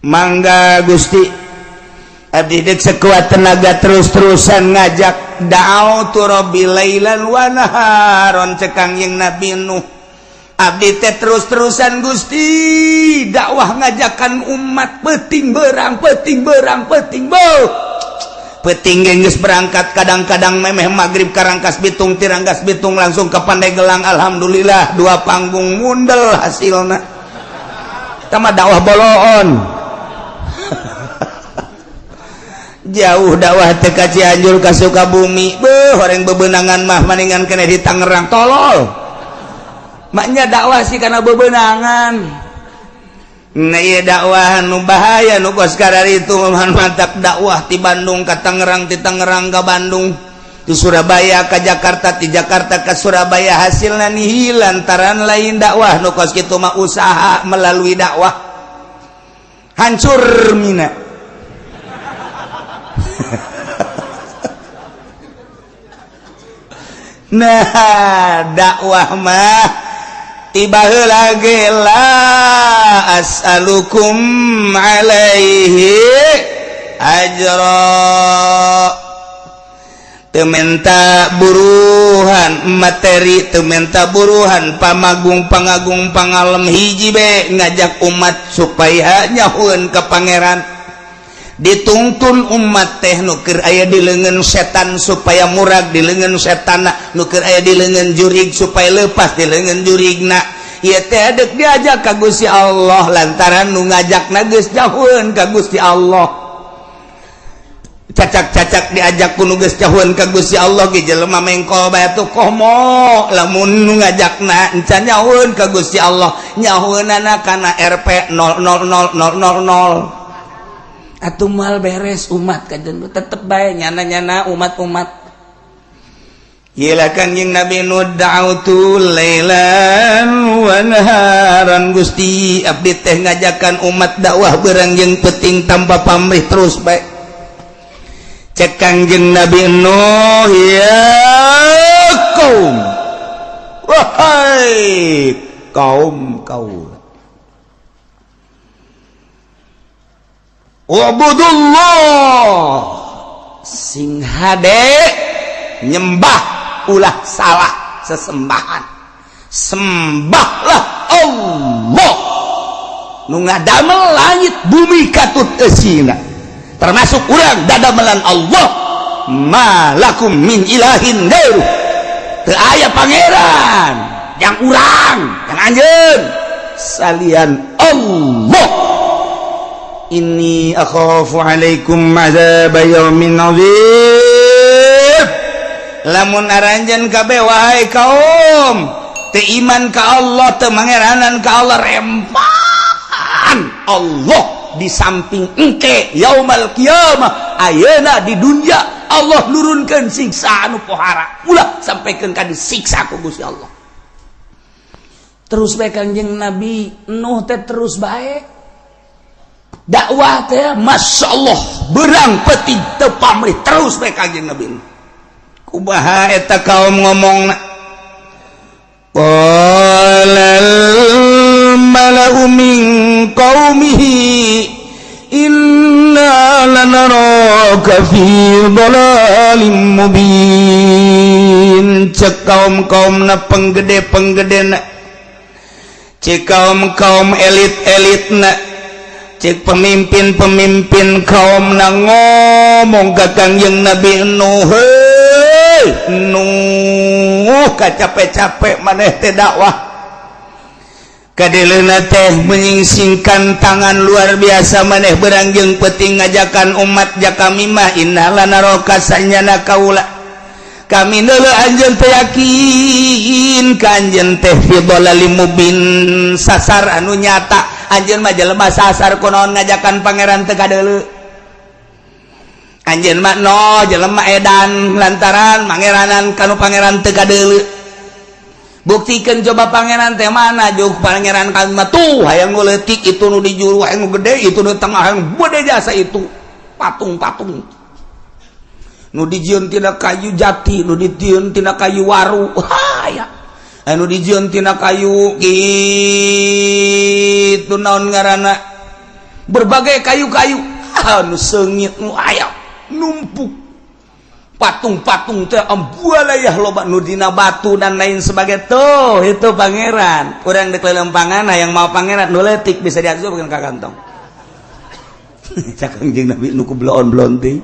"Mangga Gusti, abdi dek sekuat tenaga terus-terusan ngajak. Da'autu rabbi lailan wa naharon," cek Kangjeng Nabi Nuh. Abdi teh terus-terusan Gusti dakwah ngajakan umat peuting berang peuting berang peuting beuh peuting geus berangkat kadang-kadang memeh maghrib ka Rangkasbitung, ti Rangkasbitung langsung ke Pandeglang. Alhamdulillah, dua panggung mundel hasilna. Tama dakwah boloon jauh dakwah teh ka Cianjur, ka Sukabumi, beuh, horeng bebenangan mah maningan kene di Tangerang. Tolol maknya dakwah sih karena bebenangan. Nah, iya, dakwah nu bahaya nu kos itu mantap. Dakwah di Bandung ke Tangerang, di Tangerang ke Bandung, di Surabaya ke Jakarta, di Jakarta ke Surabaya, hasilnya nihil lantaran lain dakwah nu kos kitu mah, usaha melalui dakwah. Hancur mina. Nah, dakwah mah tiba lagi la as'alukum alaihi ajra, teu menta buruhan materi, teu menta buruhan pamagung, pangagung, pangalem. Hiji be, ngajak umat supaya nyahueun ka Pangeran. Dituntun umat teh nu keur aya di leungeun setan supaya murag di leungeun setan, nu keur aya di leungeun jurig supaya lepas di leungeun jurigna. Ieu teh dek diajak ka Gusti Allah lantaran nu ngajakna geus jauheun ka Gusti Allah. Cacak-cacak diajak ku nu geus jauheun ka Gusti Allah ge jelema mengkol bae tuh. Komo lamun nu ngajakna encan nyahueun ka Gusti Allah, nyahueunana kana Rp 000000, atuh moal beres umat kajen. Tetep bae nyana-nyana umat-umat. Gila, Kanjeng Nabi Nuh, da'autu lailan wa naharan. Gusti, abdi teh ngajakan umat dakwah berang jeung peuting tanpa pamrih, terus bae. Cek Kangjeng Nabi Nuh, ya kaum, wahai kaum kaum, ubudullah, sing hade nyembah, ulah salah sesembahan, sembahlah Allah nu ngadamel langit bumi katut eusina, termasuk urang dadamelan Allah. Malakum min ilahin gairu, teu aya pangeran yang urang yang anjeun salian Allah. Inni akhafu alaikum azab yaumin azim. Lamun aranjeun kabeh, wahai kaum, teu iman ka Allah, teu mangeranan ka Allah, rempan Allah di samping engke yaumal kiamah, ayeuna di dunia Allah nurunkeun siksa anu pohara. Ulah sampaikan ka disiksa ku Gusti Allah. Terus bae Kangjeng Nabi Nuh teh, terus bae dakwah teh, Masya Allah, berang peuting teu pamrih, terus bae Kangjeng Nabi Nuh. Kumaha eta kaum ngomong? Qalal mala'u min qaumihi inna lanaraka fi dhalalim mubin. Cek kaum-kaum na, penggede-penggede na, cek kaum-kaum elit-elit na, cek pemimpin-pemimpin kaum na ngomong ka Kangjeng Nabi Nuh, hei Nuh, kacape-capek maneh teh dakwah, kadeleuna teh menyingsingkan tangan luar biasa, maneh berang jeung peuting ngajakan umat ja kami mah inna lanaraka, sanyana kaula kami neuleu anjeun teh, yakin ka anjeun teh fi dhalalim mubin, sasar anu nyata. Anjeun mah jelema sasar, kunaon ngajakan Pangeran teu kadeuleu? Anjeun mah no jelema edan lantaran mangeranan kanu Pangeran teu kadeuleu. Buktikan coba Pangeran teh mana juk Pangeran kami mah tuh hayang nu leutik itu, nu di juru hayang nu gede itu, nu tengah hayang gede jasa itu patung-patung nu dijieun tina kayu jati, nu dijieun tina kayu waru, haya anu dijieun tina kayu kitu, naon ngaranna, berbagai kayu-kayu anu seungit nu aya numpuk. Patung-patung teh ambualayah loba nu dina batu dan lain sebagai tuh. Itu pangeran urang dek lelempangan yang mau pangeran nu leutik bisa diasupkeun ka kantong. Cak Kangjeng Nabi nu ku bloon-bloon teh,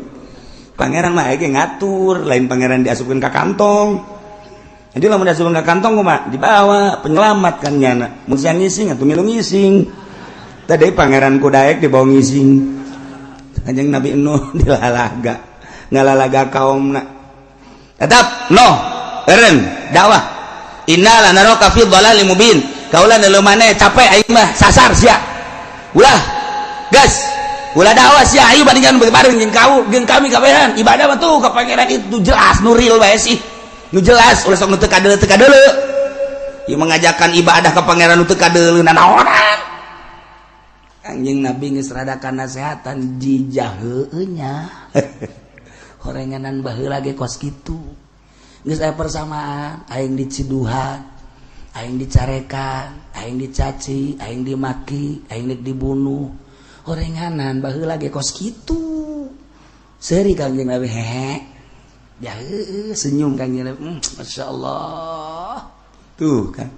pangeran mah ge ngatur, lain pangeran diasupkeun ka kantong. Jadi lamun diasupkeun ka kantong kumaha? Dibawa penyelamat kan nyana. Mun sia ngising atuh milu ngising. Tadi pangeran kudaek dibawa ngising. Kanjeng Nabi Nuh dilalaga, ngalalaga kaumna. Tetap no eren dakwah. Inna lanaraka fi dhalalim mubin. Kaula nu maneh capek, aing mah sasar sia. Ulah gas, ulah dakwah sia, ayo bandingkan bareng jeung kau jeung kami kabehan. Ibadah mah tuh ka pangeran itu jelas, nu real bae sih. Nu jelas, ulah sok nu teu kadeuleu teu kadeuleu. Ieu mengajarkan ibadah ka pangeran nu teu kadeuleu nanaonan. Anjing Nabi geus rada nasehatan jijah heueuh nya. Horenganan baheula ge kos kitu. Geus aya persamaan, aing diciduhan, aing dicarekan, aing dicaci, aing dimaki, aing dek dibunuh. Horenganan baheula ge kos kitu. Seuri Kangjeng Nabi, hehe. Ya heueuh, senyum Kangjeng Nabi. Masya Allah. Tuh kan.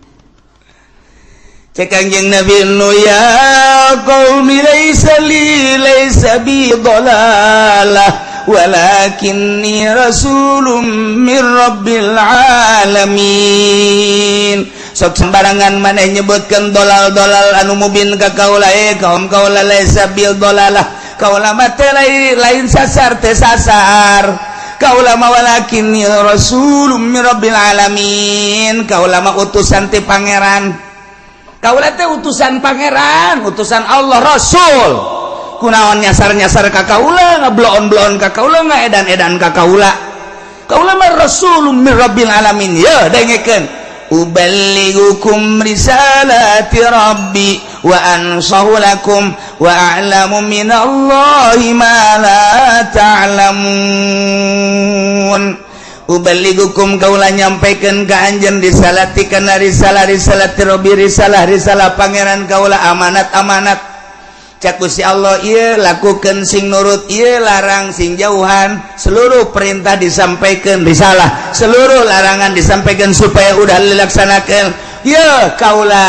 Cek Kangjeng Nabi nu, ya qaumi, laisa li, laisa bi dhalalah, walakinni rasulun min rabbil alamin. Sok sembarangan maneh nyebutkeun dolal-dolal anu mubin ka kaula. Eh kaum, kaula laisa bil dolalah, kaula mah teh lain sasar, teh sasar kaula mah. Walakinni rasulun min rabbil alamin, kaula mah utusan ti pangeran, kaula teh utusan pangeran, utusan Allah, rasul. Kunaon nyasar-nyasar ka kaula, ngebloon-bloon ka kaula, ngaedan-edan ka kaula? Kaula mah rasulun min rabbil alamin. Ya dengekeun, uballighukum risalati rabbi wa ansahu lakum wa a'lamu minallahi ma la ta'lamun. Uballighukum, kaula nyampaikan ka anjeun, risalati kana risalah, risalati rabbi, risalah risalah pangeran kaula, amanat amanat. Cak Gusti Allah, ieu lakukan sing nurut, ieu larang sing jauhan. Seluruh perintah disampaikan, risalah, seluruh larangan disampaikan supaya udah dilaksanakan. Ya kaula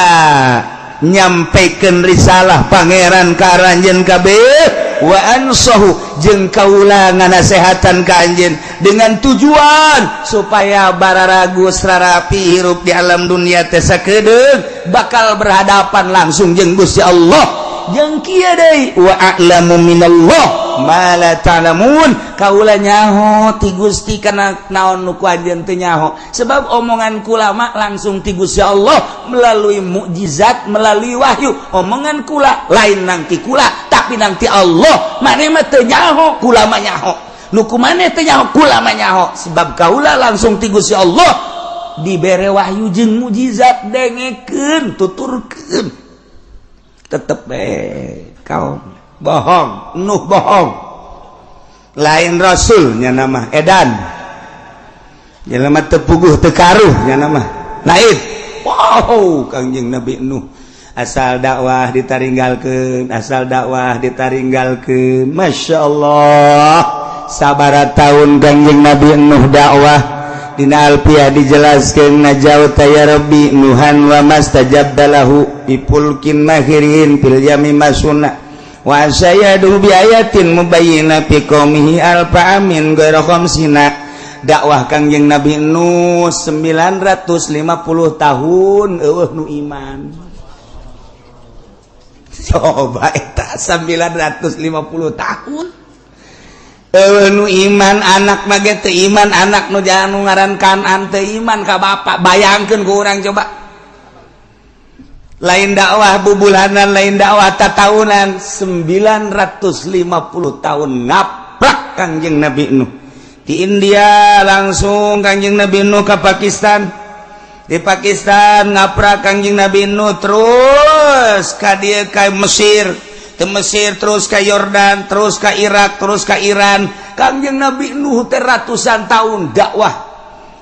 nyampaikan risalah pangeran ka aranjeun kabeh, wa ansahu, jeung kaula nganasehatan ka anjeun dengan tujuan supaya bararagus rarapi hirup di alam dunia teh sakedeung bakal berhadapan langsung jeung Gusti Allah. Jeung kieu deui, wa a'lamu minallah ma la ta'lamun, kaula nyaho ti Gusti kana naon nu ku anjeun teu nyaho, sebab omongan kula mah langsung ti Gusti Allah melalui mukjizat, melalui wahyu. Omongan kula lain nang ti kula, tapi nang ti Allah. Maneh mah teu nyaho, kula mah nyaho. Nu ku maneh teu nyaho, kula mah nyaho, sebab kaula langsung ti Gusti Allah dibere wahyu jeung mukjizat. Dengekeun, tuturkeun. Tetep eh kau bohong, Nuh bohong, lain rasulnya, nama edan jelema teu puguh teu karuh nya nama lain. Wow, Kangjeng Nabi Nuh asal dakwah ditaringgalkeun, asal dakwah ditaringgalkeun. Masya Allah, sabara tahun Kangjeng Nabi Nuh dakwah? Dina Alfiah dijelaskan, najauta ya Rabbi Nuhan wa mastajabta lahu bi fulkin mahirin fil yami masuna wa sayadu bi ayatin mubayyina fi qaumihi alfa amin ghaira khamsina. Dakwah Kangjeng Nabi Nuh 950 tahun, eueuh nu iman. Coba eta 950 tahun eueuh nu iman. Anak mah ge teu iman, anak nu jangan nu ngaran Kanan teu iman ka bapak. Bayangkeun ku urang coba, lain dakwah bubulanan, lain dakwah tatahunan, 950 tahun ngaprak Kangjeng Nabi Nuh. Di India langsung Kangjeng Nabi Nuh ke Pakistan, di Pakistan ngaprak Kangjeng Nabi Nuh, terus ka dieu, ka Mesir, ke Mesir terus ke Yordan, terus ke Irak, terus ke Iran. Kangjeng Nabi Nuh teh ratusan tahun dakwah,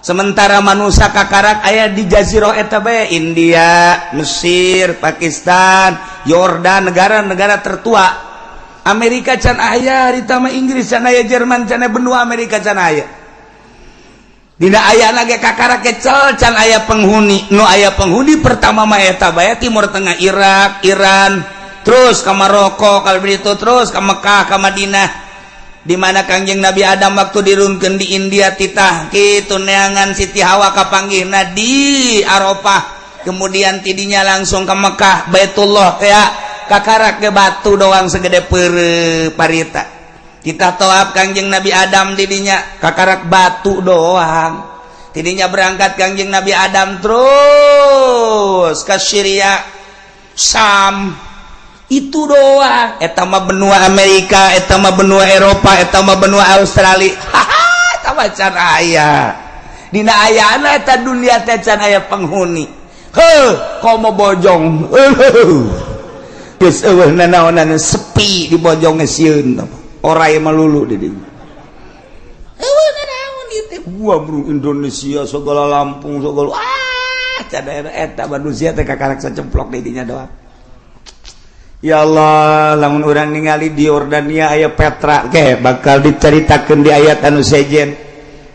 sementara manusia kakarak aya di jazirah eta bae, India, Mesir, Pakistan, Yordan, negara-negara tertua. Amerika can aya harita mah, Inggris can aya, Jerman can aya, benua Amerika can aya. Dina ayana ge kakara kecel can aya penghuni. Nu aya penghuni pertama mah eta bae Timur Tengah, Irak, Iran, terus ke Maroko, kalau begitu terus ke Mekah, ke Madinah. Di mana Kangjeng Nabi Adam waktu dirunkeun di India titah kitu neangan Siti Hawa kapanggihna di Arafah. Kemudian tidinya langsung ke Mekah, Baitullah kayak kakarak ke batu doang segede pere parita. Kita toab Kangjeng Nabi Adam didinya kakarak batu doang. Tidinya berangkat Kangjeng Nabi Adam terus ke Syria, Sam, itu doang. Eta mah benua Amerika, eta mah benua Eropa, eta mah benua Australia. Haha, eta mah can aya. Dina ayana eta dunia teh can aya penghuni. Heuh, komo bojong. Geus eueuh nanaonan sepi di bojong sieun. Orai melulu di dinya. Eueuh nanaon ieu teh gua bro Indonesia segala Lampung segala ah can eta manusia teh kakarak sacemplok di dinya doang. Ya Allah, lamun urang ningali di Yordania aya Petra ke bakal diceritakeun di ayat anu sejen.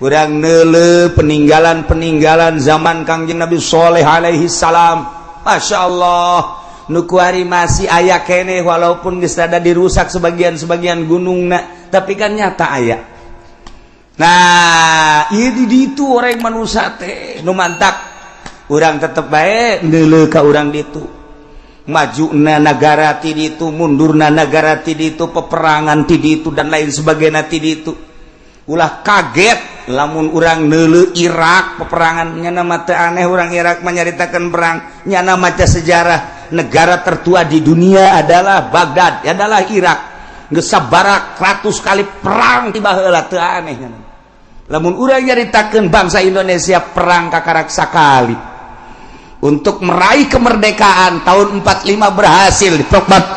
Urang neuleuh peninggalan-peninggalan zaman Kangjeng Nabi Soleh alaihi salam. Masya Allah, nu kuari masih aya keneh walaupun geus rada dirusak sebagian-sebagian gunungna, tapi kan nyata aya. Nah, ieu di ditu orang manusia teh nu mantak urang tetep bae neuleuh ka urang ditu. Majuna negara ti ditu, mundurna negara ti ditu, peperangan ti ditu dan lain sebagainya ti ditu. Ulah kaget lamun urang neuleuh Irak peperangan nyana mah teu aneh urang Irak menyaritakeun perang, nyana maca sejarah negara tertua di dunia adalah Baghdad, adalah Irak. Geus sabarak ratus kali perang ti baheula teu aneh nyana. Lamun urang nyaritakeun bangsa Indonesia perang kakarak sakali untuk meraih kemerdekaan tahun 45 berhasil di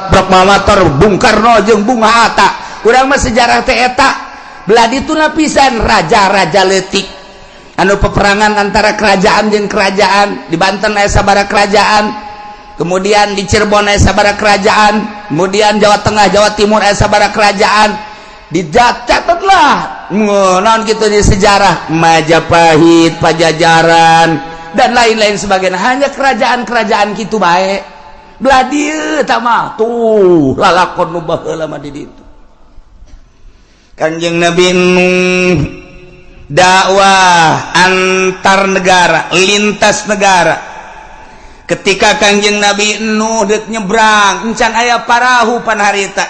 proklamator Bung Karno jeung Bung Hatta. Urang mah sejarah teh eta belah ditu pisan raja-raja leutik anu peperangan antara kerajaan jeung kerajaan. Di Banten aya sabaraha kerajaan, kemudian di Cirebon aya sabaraha kerajaan, kemudian Jawa Tengah, Jawa Timur aya sabaraha kerajaan. Dicatatlah naon kitu di sejarah Majapahit, Pajajaran dan lain-lain sebagainya. Hanya kerajaan-kerajaan gitu bae. Belah dieu tah mah tuh lalakon nu baheula mah di ditu. Kanjeng Nabi Nuh dakwah antar negara, lintas negara. Ketika Kanjeng Nabi Nuh deuk nyebrang, encan aya parahu pan harita.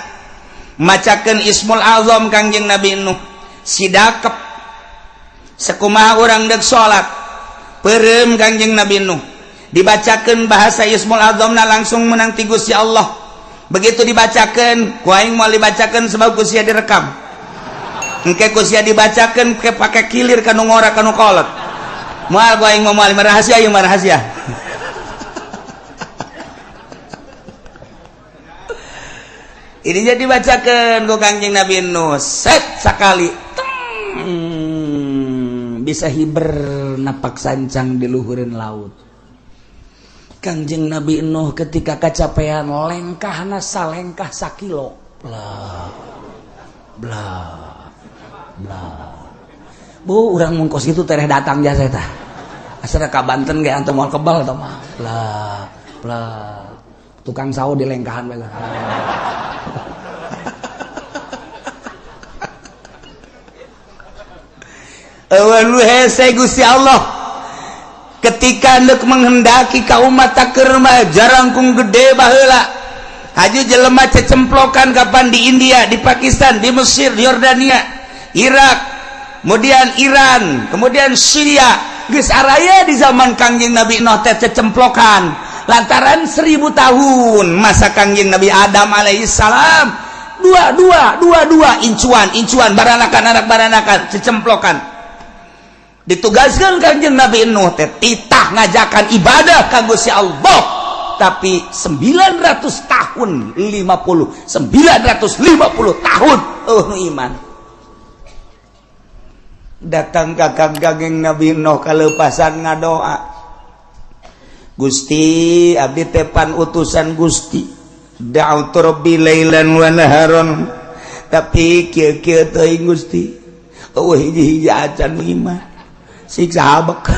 Macakeun Ismul Azam Kanjeng Nabi Nuh. Sidakep sekumaha urang deuk salat. Peureum Kanjeng Nabi Nuh. Dibacakeun bahasa Ismul Azamna langsung menang ti Gusti Allah. Begitu dibacakeun, ku aing moal dibacakeun sebab ku sia direkam. Engke ku sia dibacakeun ke pake kilir kanu ngora kanu kolot. Moal ku aing moal rahasia ieu mah rahasia. Ini jadi dibacakeun ku Kangjeng Nabi Nuh set sakali teng, bisa hiber napak sancang di luhureun laut. Kangjeng Nabi Nuh ketika kacapean lengkahna salengkah sakilo. Bla bla bla. Bu urang mun kos kitu tereh datang jasa eta. Asal ka Banten ge antum moal kebal tah mah. Bla bla. Tukang sawo di lengkahan bae. Eueuh nu hese Gusti Allah. Ketika neuk menghendaki ka umat taker mah jarangkung gede baheula. Haju jelema cecemplokan kapan di India, di Pakistan, di Mesir, di Yordania, Irak, kemudian Iran, kemudian Syria. Geus araya di zaman Kangjeng Nabi Nuh teh cecemplokan. Lantaran 1000 tahun masa Kangjeng Nabi Adam alaihissalam dua dua dua dua incuan incuan baranakan anak baranakan cecemplokan. Ditugaskan Kangjeng Nabi Nuh teh titah ngajakan ibadah ka Gusti Allah, tapi 900 tahun 50 950 tahun nu iman. Datang ka Kangjeng Nabi Nuh kalepasan ngadoa, Gusti abdi tepan utusan Gusti, da'utu rabbi lailan wa naharon, tapi kieu-kieu teuing Gusti, eueuh hiji-hiji acan iman. Siksa habek.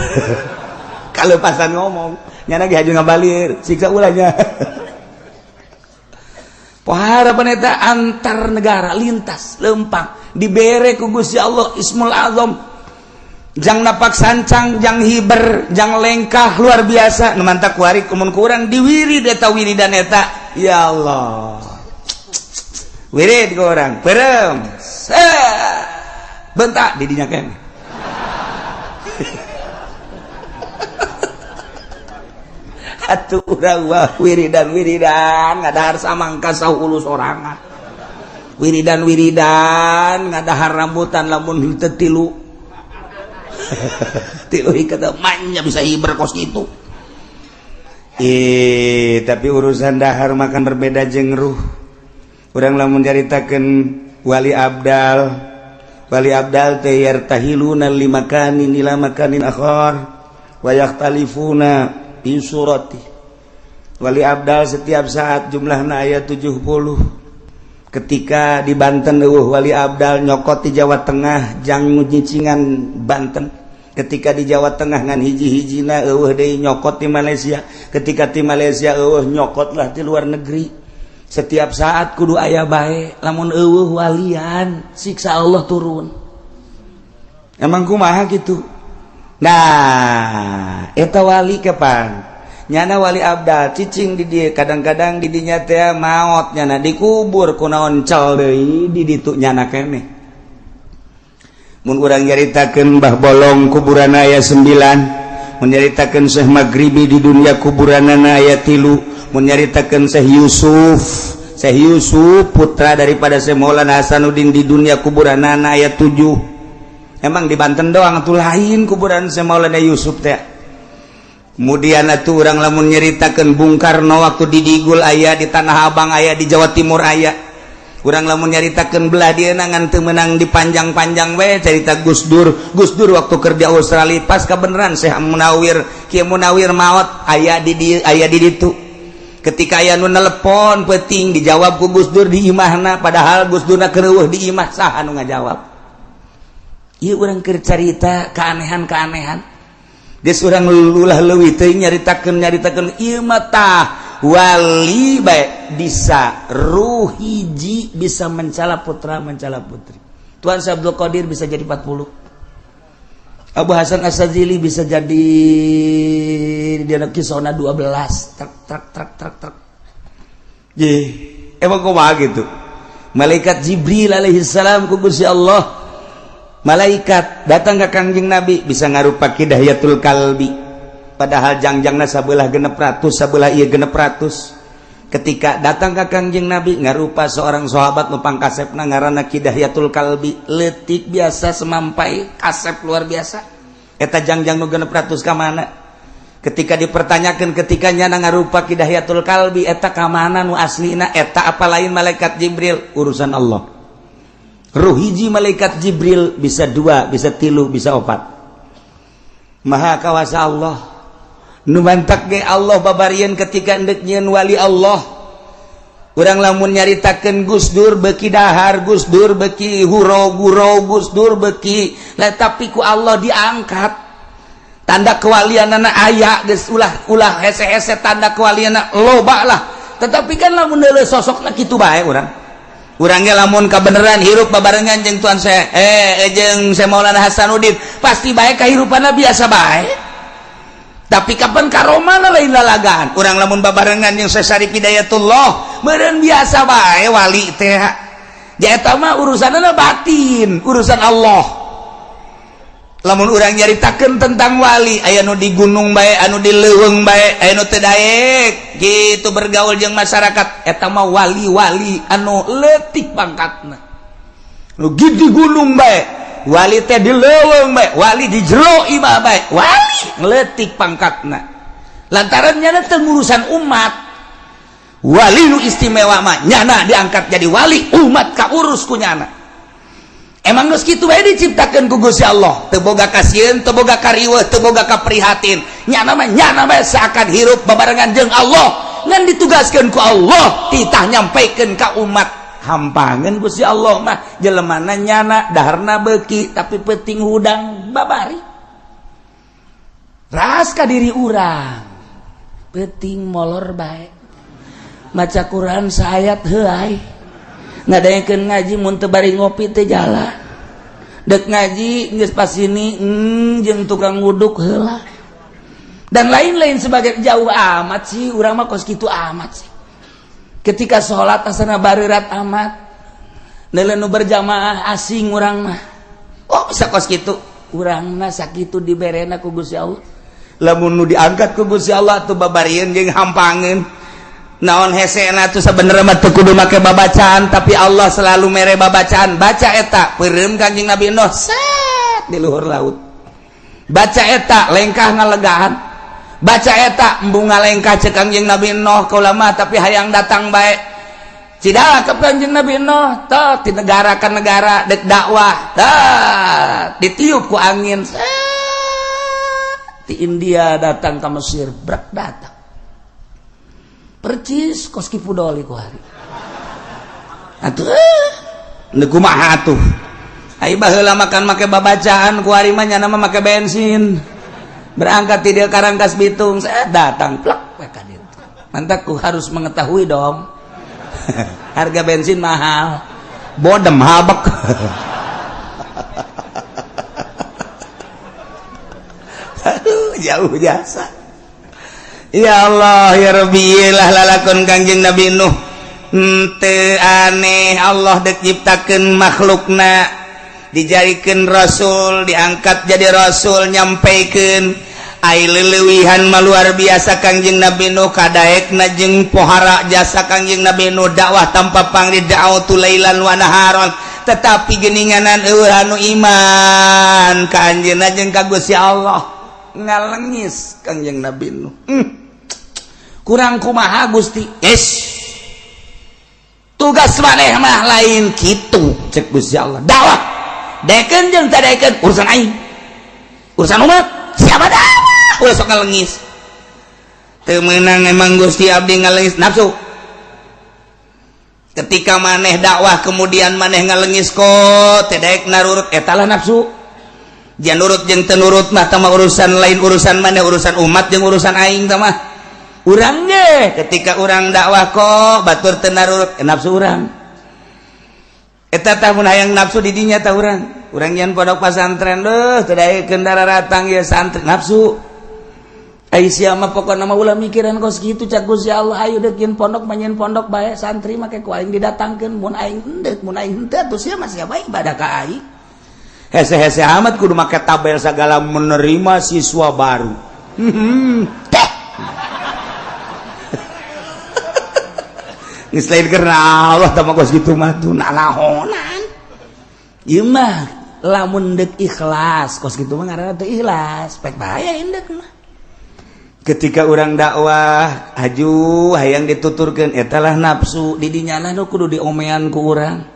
Kalepasan ngomong, nyana ge haju ngabalir, siksa ulahnya. Pohara eta antar negara lintas lempang dibere ku Gusti Allah Ismul Azam, jang napak sancang, jang hiber, jang lengkah luar biasa. Nu mantak kuari kumun kurang diwirid eta, wiridan eta, ya Allah, wirid ke orang perem bentak di dinya keneh. Atuh urang wah wiridan wiridan ngadahar samangka sahulu sorangan, wiridan wiridan ngadahar rambutan, lamun henteu tilu tilu ikat manya bisa hiber kos gitu. Eh, tapi urusan dahar makan berbeda jeung ruh. Urang lamun nyaritakeun wali abdal, wali abdal teh yartahiluna limakanin ila makanin akhar wa yakhtalifuna fi surati. Wali abdal setiap saat jumlahna aya 70. Ketika di Banten eueuh wali abdal, nyokot di Jawa Tengah jang nyicingan Banten. Ketika di Jawa Tengah ngan hiji-hijina eueuh deui, nyokot di Malaysia. Ketika di Malaysia eueuh, nyokot lah di luar negeri. Setiap saat kudu aya bae. Lamun eueuh walian, siksa Allah turun. Emang kumaha gitu? Nah, eta wali kapan nyana wali abdal cicing di dia, kadang-kadang di dinya teh maot nyana, dikubur, kunaon cal deui di ditu nyana keneh. Mun urang nyaritakeun Mbah Bolong, kuburan aya 9. Mun nyaritakeun Syekh Maghribi, di dunia kuburanana aya 3. Mun nyaritakeun Syekh Yusuf, Syekh Yusuf putra daripada Syekh Maulana Hasanuddin, di dunia kuburanana aya 7. Emang di Banten doang tuh lain kuburan Syekh Maulana Yusuf teh. Kemudian atuh urang lamun nyaritakeun Bung Karno, waktu di Digul aya, di Tanah Abang aya, di Jawa Timur aya. Urang lamun nyaritakeun belah dia ngan teu meunang dipanjang-panjang we cerita Gus Dur. Gus Dur waktu kerja Australia pas kebenaran Syekh Munawir, Kiai Munawir maot, aya di aya di ditu. Ketika aya nu nelepon penting, dijawab ku Gus Dur di imahna, padahal Gus Dur na keur di imah. Saha nu ngajawab? Ieu urang keur carita keanehan-keanehan geus, urang ulah leuwih teuing nyaritakeun nyaritakeun ieu mah. Tah, wali bae bisa ruh hiji bisa mencala putra, mencala putri. Tuan Syekh Abdul Qadir bisa jadi 40, Abu Hasan Asy-Syadzili bisa jadi dia kisona 12, truk truk truk truk truk. Ye, emang kumaha gitu? Malaikat Jibril alaihi salam ku Gusti Allah, malaikat datang ke Kangjeng Nabi bisa ngarupa Ki Dihyatul Kalbi, padahal jangjangna sabelah 600, sabelah ieu 600. Ketika datang ke Kangjeng Nabi ngarupa seorang sahabat nu pangkasepna, ngaranna Ki Dihyatul Kalbi, leutik biasa semampai, kasep luar biasa. Eta jangjang nu 600 ka mana? Ketika dipertanyakan, ketika nyana ngarupa Ki Dihyatul Kalbi, eta ka mana nu aslina eta, apa lain malaikat Jibril? Urusan Allah. Ruh hiji malaikat Jibril bisa dua, bisa tilu, bisa opat. Maha kawasa Allah. Nu mantak ge Allah babarian ketika endek nyieun wali Allah. Urang lamun nyaritakeun Gus Dur beki dahar, Gus Dur beki huro guro, Gus Dur beki lah, tapi ku Allah diangkat. Tanda kewalianana aya geus, ulah ulah hese-hese, tanda kewalianana loba lah. Tetapi kan lamun deuleu sosokna kitu bae urang. Urangnya lamun kebenaran hirup babarengan jeung Tuan saya jeung Syekh Maulana Hasanuddin, pasti baik kehidupannya biasa baik. Tapi kapan karomah lain lalagaan. Urang lamun babarengan jeung Syekh Syarif Hidayatullah, meureun biasa bae wali teh. Eta mah urusanna batin, urusan Allah. Lamun urang nyaritakeun tentang wali, aya nu di gunung bae, anu di leuweung bae, aya nu teu daek gitu bergaul jeung masyarakat. Eta mah wali-wali anu leutik pangkatna, nu di gunung bae wali teh, di leuweung bae wali, di jero imah bae wali, leutik pangkatna lantaran nyana teu ngurusan umat. Wali nu istimewa mah nyana diangkat jadi wali, umat kaurus ku nyana. Emang geus kitu bae diciptakeun ku Gusti Allah, teu boga kasieun, teu boga kariweuh, teu boga kaprihatin. Nyana mah nyana bae, seakan hirup babarengan jeung Allah, ngan ditugaskeun ku Allah titah nyampaikeun ka umat. Hampangan Gusti Allah mah jelemana nyana daharna beuki, tapi penting hudang babari. Ras ka diri urang. Peuting molor bae. Maca Quran saayat heuay. Ngadaekeun ngaji mun teu bari ngopi teu jalan. Dek ngaji geus pas ini jeung tukang wuduk heula. Dan lain-lain sebagai jauh amat sih urang mah kos kitu amat sih. Ketika sholat asana bareurat amat. Neuleuh nu berjamaah asing urang mah. Oh bisa kos kitu. Urang mah sakitu diberena ku Gusti Allah. Lamun nu diangkat ku Gusti Allah tuh babarieun jeung hampangeun. Naon hesena tuh sebenarnya mah teu kudu make babacaan, tapi Allah selalu mere babacaan. Baca eta peureum Kanjeng Nabi Nuh set di luhur laut. Baca eta lengkah ngalegahan. Baca eta embung ngalengkah ceuk Kanjeng Nabi Nuh kaula mah tapi hayang datang bae. Cidala ke Kanjeng Nabi Nuh tah di negara ka negara dek dakwah tah ditiup ku angin set di India datang ke Mesir brek datang. Percis kos Ki Fudoli ku hari. Atuh nu kumaha atuh. Ai baheula makan make babacaan ku hari mah nyana mah make bensin. Berangkat ti dieu Karangkas Bitung, saya datang plek we ka dieu. Mantak ku harus mengetahui dong. Harga bensin mahal. Bodem habek. Aduh, jauh jasa. Ya Allah ya Rabbi lah lalakon Kangjeng Nabi Nuh. Henteu aneh Allah dek nyiptakeun makhlukna, dijadikeun rasul, diangkat jadi rasul, nyampaikeun ai leulewihan mah luar biasa Kangjeng Nabi Nuh kadaekna jeung pohara jasa Kangjeng Nabi Nuh dakwah tanpa pangri da'watu lailan wa naharon, tetapi geuninganan eueuh anu iman ka anjeunna jeung ka Gusti Allah ngalengis Kangjeng Nabi Nuh. Kurang kumaha Gusti? Yes. Tugas maneh mah lain kitu cek Gusti Allah. Dakwah daekeun jeung teu daekeun urusan aing. Urusan umat siapa dakwah? Ulah sok ngalengis. Teu meunang emang Gusti abdi ngalengis nafsu. Ketika maneh dakwah kemudian maneh ngalengis kok teu daek narurut eta lah nafsu. Jangan nurut jeung teu nurut mah tah urusan lain urusan maneh, urusan umat jeung urusan aing tah mah. Urang ge ketika urang dakwah kok batur teu narurut nafsu urang. Eta tah mun hayang nafsu di dinya tah urang. Urang nyeun pondok pasantren deuh teu daekeun daratang ieu santri nafsu. Ai sia mah pokona mah ulah mikiran kos kitu cak Gusti Allah ayo deuk nyeun pondok mah nyeun pondok bae santri make ku aing didatangkeun mun aing henteu mun aing henteu atuh sia mah sia bae ibadah ka aing. Hese-hese amat kudu make tabel segala menerima siswa baru. Teh. Geus lain karena Allah tah mah kos kitu mah tuh nanahonan. Ieu mah lamun deuk ikhlas kos kitu mah ngaranna teu ikhlas, pek bahaya indeuk mah. Ketika urang dakwah haju hayang dituturkeun eta lah nafsu di dinya nu kudu diomean ku urang.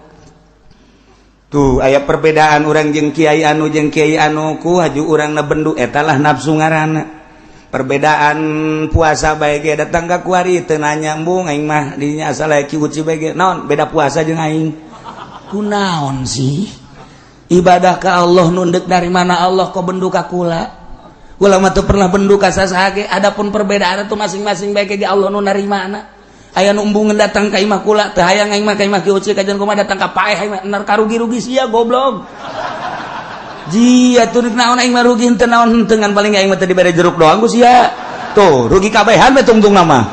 Tuh aya perbedaan urang jeung kiai anu jeung kiai anu ku haju urang na bendu eta lah nafsu ngaranna. Perbedaan puasa bae ge datang ka kuari teu nanya embung aing mah dinya asal aya ki uci bae ge naon beda puasa jeung aing. Kunaon sih? Ibadah ka Allah nundek dari mana Allah kok bendu ka kula? Kula mah teu pernah bendu ka sasaha ge. Adapun perbedaan itu masing-masing bae ge Allah nu narimana. Aya nu embungeun datang ka imah kula teu hayang aing mah ka imah ki uci kajian kumaha datang ka paeh aing mah nar karugi-rugi sia goblok. Jia tuh naon aing mah rugi henteu naon henteu ngan paling aing mah teu dibere jeruk doang ku sia. Tuh rugi kabehan we tungtung nama.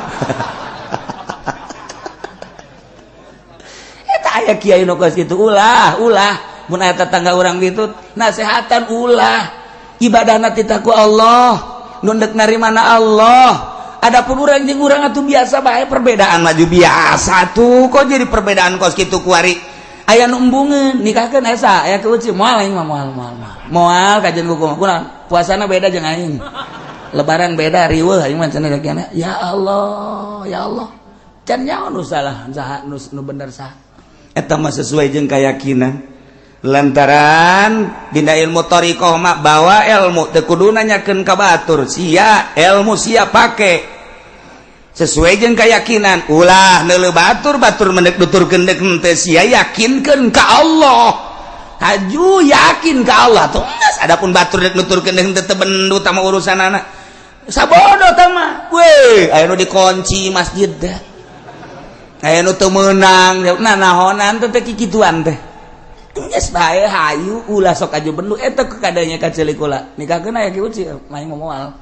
Eta aya kiai nu kos kitu ulah ulah mun aya tetangga urang kitu nasehatan ulah. Ibadahna titah ku Allah, nu deuk narimana Allah. Adapun urang jeung urang atuh biasa bae perbedaan maju biasa tuh kok jadi perbedaan kos kitu kuari. Aya nu embungeun nikahkeun esa aya ke uci moal aing mah moal moal moal kajian ku kumaha puasana beda jeung aing lebaran beda riweuh aing mah cenah kiana ya Allah ya Allah can nyaho nu salah saha nu bener saha eta mah sesuai jeung keyakinan lantaran dina ilmu thariqah mah bawa ilmu teu kudu nanyakeun ka batur sia ilmu sia pake sesuai jeung keyakinan ulah neuleuh batur batur mendek nuturkeun deuk henteu sia yakinkeun ka Allah. Haju yakin ke Allah tuh. Adapun batur rek nuturkeun deung teu bendu tama urusan anak. Sabodo tama. Weh, aya nu dikunci masjid teh. Aya nu teu meunang, nah nahonan teh teh kikituan teh. Geus bae hayu ulah sok aju bendu eta kadanya ka ceulik kula. Nikahkeun aya kieu sih, main moal.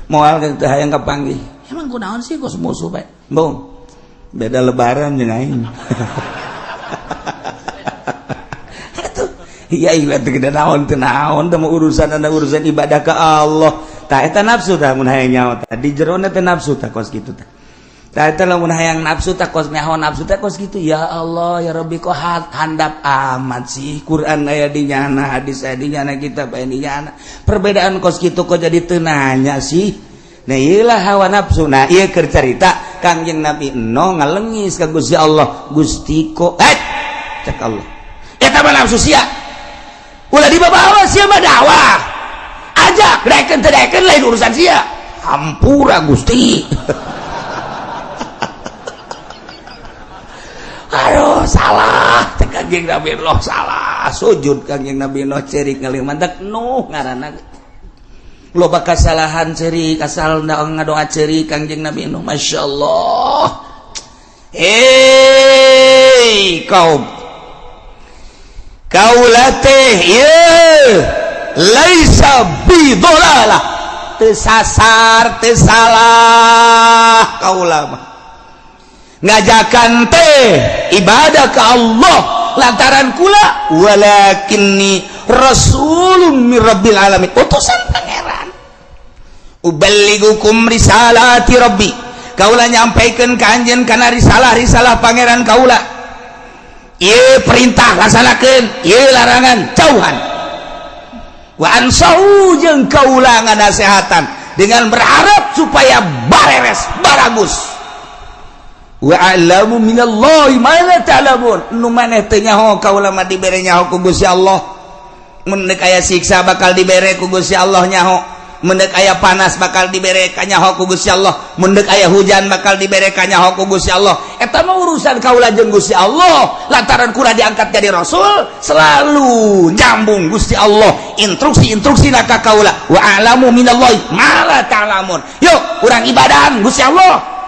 Moal teh hayang kapanggih. Emang kunaon sih kos musuh bae. Bung. Beda lebaran jeung aing. Atuh, iya iya teh gede naon teh naon teh urusan anda urusan ibadah ke Allah. Tah eta nafsu tah mun hayang nyaho tah di jerona teh nafsu tah kos kitu tah. Tah eta lamun hayang nafsu tah kos nyaho nafsu teh kos kitu. Ya Allah ya Rabbi kok handap amat sih Quran aya di nyana, hadis aya di nyana, kitab aya di nyana. Perbedaan kos kitu kok jadi teu nanya sih. Nah iyalah hawa nafsu. Nah ieu keur carita Kangjeng Nabi Nuh ngalengis ka Gusti Allah. Gusti kok cek Allah. Eta mah nafsu sia. Ulah dibawa sia mah dakwah. Ajak daekeun teu daekeun lain urusan sia. Hampura Gusti. Aduh salah cek Kangjeng Nabi Nuh salah. Sujud Kangjeng Nabi Nuh cerik ngalih mantak Nuh ngaranna. Loba kasalahan cerik asal ngadoa cerik Kangjeng Nabi Nuh Masya Allah. Hei kaum kaula teh ieu laisa bidolalah teu sasar teu salah kaula mah ngajakan teh ibadah ka Allah lantaran kula walakinni rasulun mir rabbil alamin utusan pangeran uballigukum risalati rabbi kaula nyampaikeun ka anjeun kana risalah-risalah pangeran kaula ieu perintah laksanakeun ieu larangan jauhan wa ansahu jeung kaula nganasehatan dengan berharap supaya bareres baragus wa a'lamu minallahi ma la ta'lamun nu maneh teu nyaho kaula mah dibere nyaho ku Gusti Allah mun deuk aya siksa bakal dibere ku Gusti Allah nyaho mun deuk aya panas bakal dibere ka nyaho ku Gusti Allah mun deuk aya hujan bakal dibere ka nyaho ku Gusti Allah eta mah urusan kaula jeung Gusti Allah lantaran kula diangkat jadi rasul selalu nyambung Gusti Allah instruksi-instruksi na ka kaula wa a'lamu minallahi ma la ta'lamun yuk urang ibadahan Gusti Allah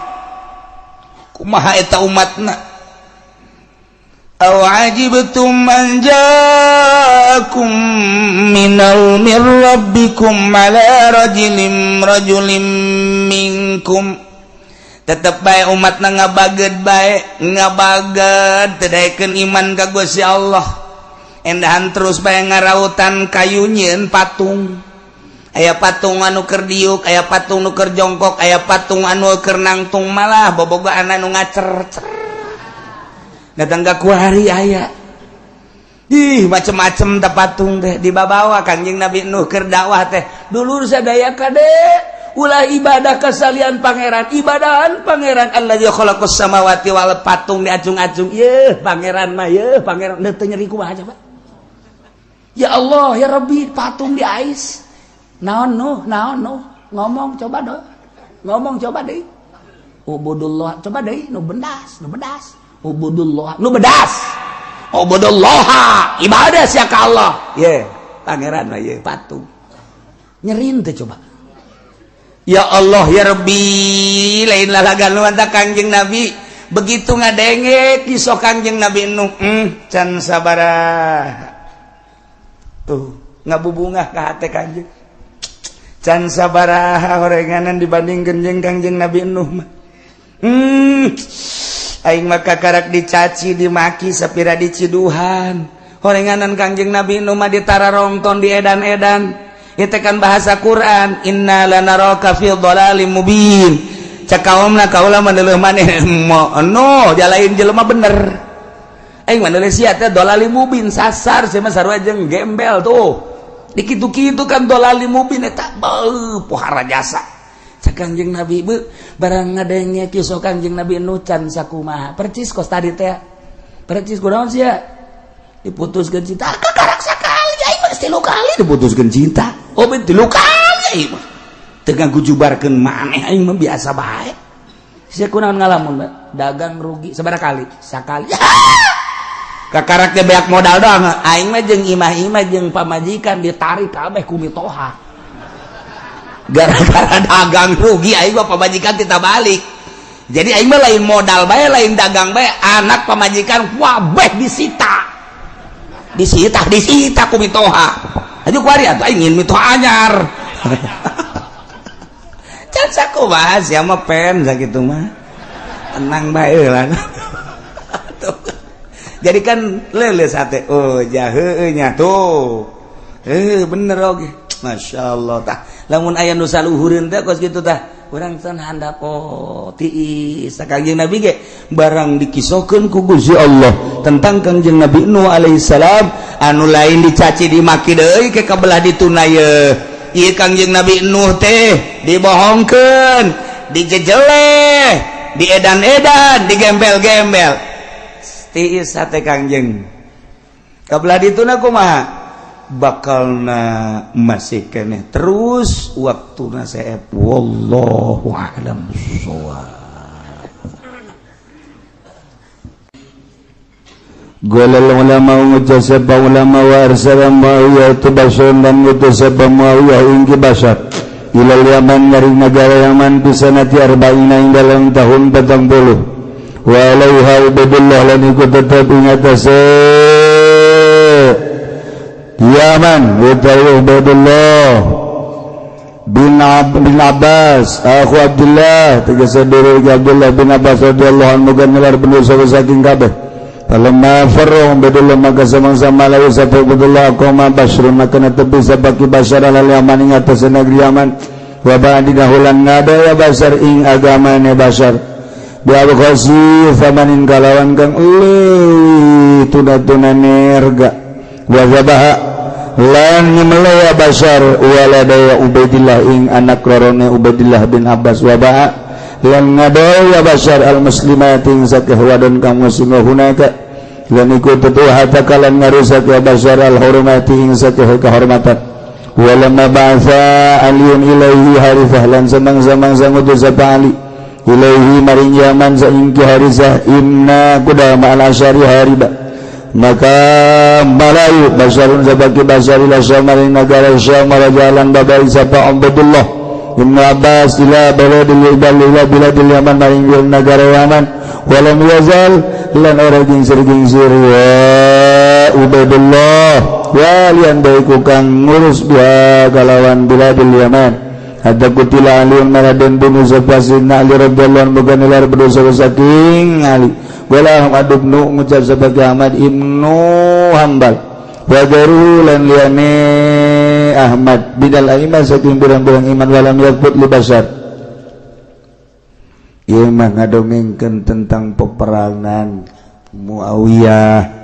kumaha eta umatna aw ajibtum an ja'akum minal mir rabbikum ala rajulin minkum tetep bae umatna ngabaged bae ngabaged teu daekeun iman ka Gusti Allah endahan terus bae ngarautan kayu nyieun patung aya patung anu keur diuk aya patung nu keur jongkok aya patung anu keur nangtung malah bobogaan anu ngacer datang ka kuari aya ih macem-macem teh patung teh dibabawa Kangjeng Nabi Nuh keur dakwah teh dulur sadaya kade ulah ibadah kasalian pangeran ibadahan pangeran allazi khalaqas samawati wal patung diacung-acung yeuh pangeran mah yeuh pangeran teu nyeri kumaha coba ya Allah ya Rabbi patung diais naon Nuh naon Nuh ngomong coba dong ngomong coba deh ubudullah coba deh nu bedas ubudullah nu bedas ubudullah ibadah sia ka Allah ye pangeran mah ye patung nyerin teh coba ya Allah ya Rabbi lain lalagan lu anta Kangjeng Nabi begitu ngadenge kisah Kangjeng Nabi Nuh can sabaraha tuh ngabubungah ka hate Kangjeng can sabaraha horenganan dibandingkeun jeung Kangjeng Nabi Nuh mah aing mah kakarak dicaci dimaki sapira diciduhan horenganan Kangjeng Nabi Nuh mah ditararongton di edan-edan itu kan bahasa Quran inna lanaraka fi dhalalim mubin cek kaumna kaula mah deuleuh maneh no jalain jelema bener aing mah deuleuh sia teh dhalalim mubin sasar sia mah sarua jeung gembel tuh dikitu-kitu kan dhalalim mubin eta beuh pohara jasa cek Kangjeng Nabi beuh barang ngadenge kisah Kangjeng Nabi Nuh can sakumaha percis kos tadi teh percis kunaon sia diputuskeun cinta kakarak sakali aing mah tilu kali diputuskeun cinta oh ben tilu kali aing mah teu ngagujubarkeun maneh aing mah biasa bae sia kunaon ngalamun dagang rugi sabaraha kali sakali Kakarak teh beak modal doang. Aing mah jeung imah-imah jeung pamajikan ditarik kabeh ku mitoha. Gara-gara dagang rugi aing mah pamajikan kita balik. Jadi aing mah lain modal bae, lain dagang bae, anak pamajikan wabeh disita. Disita, disita ku mitoha. Aju kuari atuh aing ingin mitoha anyar. Can sakumaha sia mah pen sakitu mah. Tenang bae lah. Jadi kan leuleus hate, oh jaheue nya tuh. Bener oge. Masya Allah tah. Lamun aya nu saluhureun teh kos kitu tah. Urang teh handap oh tiis. Kangjeng Nabi ge barang dikisohkeun ku Gusti Allah tentang Kangjeng Nabi Nuh alaihissalam anu lain dicaci dimaki deui ke kabelah dituna ye. Ieu Kangjeng Nabi Nuh teh dibohongkeun, dijejeleh, diedan-edan, digembel-gembel. Tiis hate Kangjeng. Kabelah dituna kumaha? Bakalna masih keneh terus waktuna seep. Wallahu a'lam bissawab. Golal ulama ngucap sapa ulama wa arsala Muawiyah tu Basyar dan ngutus sapa Muawiyah ing ki Basyar ilal Yaman maring negara Yaman pisanati arba'ina ing dalam tahun 40 wa alaiha Ubaidullah lan iku tetep ing atase Yaman utawi Ubaidullah bin Abbas akhu Abdullah tegese dulur Abdullah bin Abbas radhiyallahu anhu kan bener sapa saking kabeh. Falamma farra Ubaidullah maka samang-sama lalu sapa Ubaidullah qoma Basrun maka netepi sapa ki Basyar al Yaman ing atase negeri Yaman wa ba'dina hulan ngada ya Basyar ing agamane Basyar bi abqasi samanin kalawan kang euy tuna-tuna nerga wa zabaha lan nyemele ya Basyar walada ya Ubaidillah ing anak lorone Ubaidillah bin Abbas wa ba'a lan ngada ya Basyar al muslimat ing sakeh wadon kang muslimah hunaka lan iku tetu hatta kalan ngarusak ya Basyar al hurmati ing sakeh kehormatan walamma ba'atha aliyun ilaihi harithah lan samang-samang sangutus sapa Ali ilaihi maring Yaman saingki Harithah inna qudama al asyari hariba maka malayu Basyarun sabaki Basyar ila Syam maring negara Syam jalan babai sapa Ubaidullah Ibnu Abbas ila baladil ila biladil Yaman maring negara Yaman walam yazal lan ora gingsir-gingsir wa Ubaidullah walian baiku kang ngurus biha kalawan biladil Yaman hatta kutila Ali maraden bin Zafasin Ali radhiyallahu anhu bukan berdosa saking Ali wala Ahmad ibnu ngucap sebagai Ahmad ibnu Hambal wa garu lan liyane Ahmad bidal iman saking pirang-pirang iman walam yakbut li basar. Ieu mah ngadongengkeun tentang peperangan Muawiyah.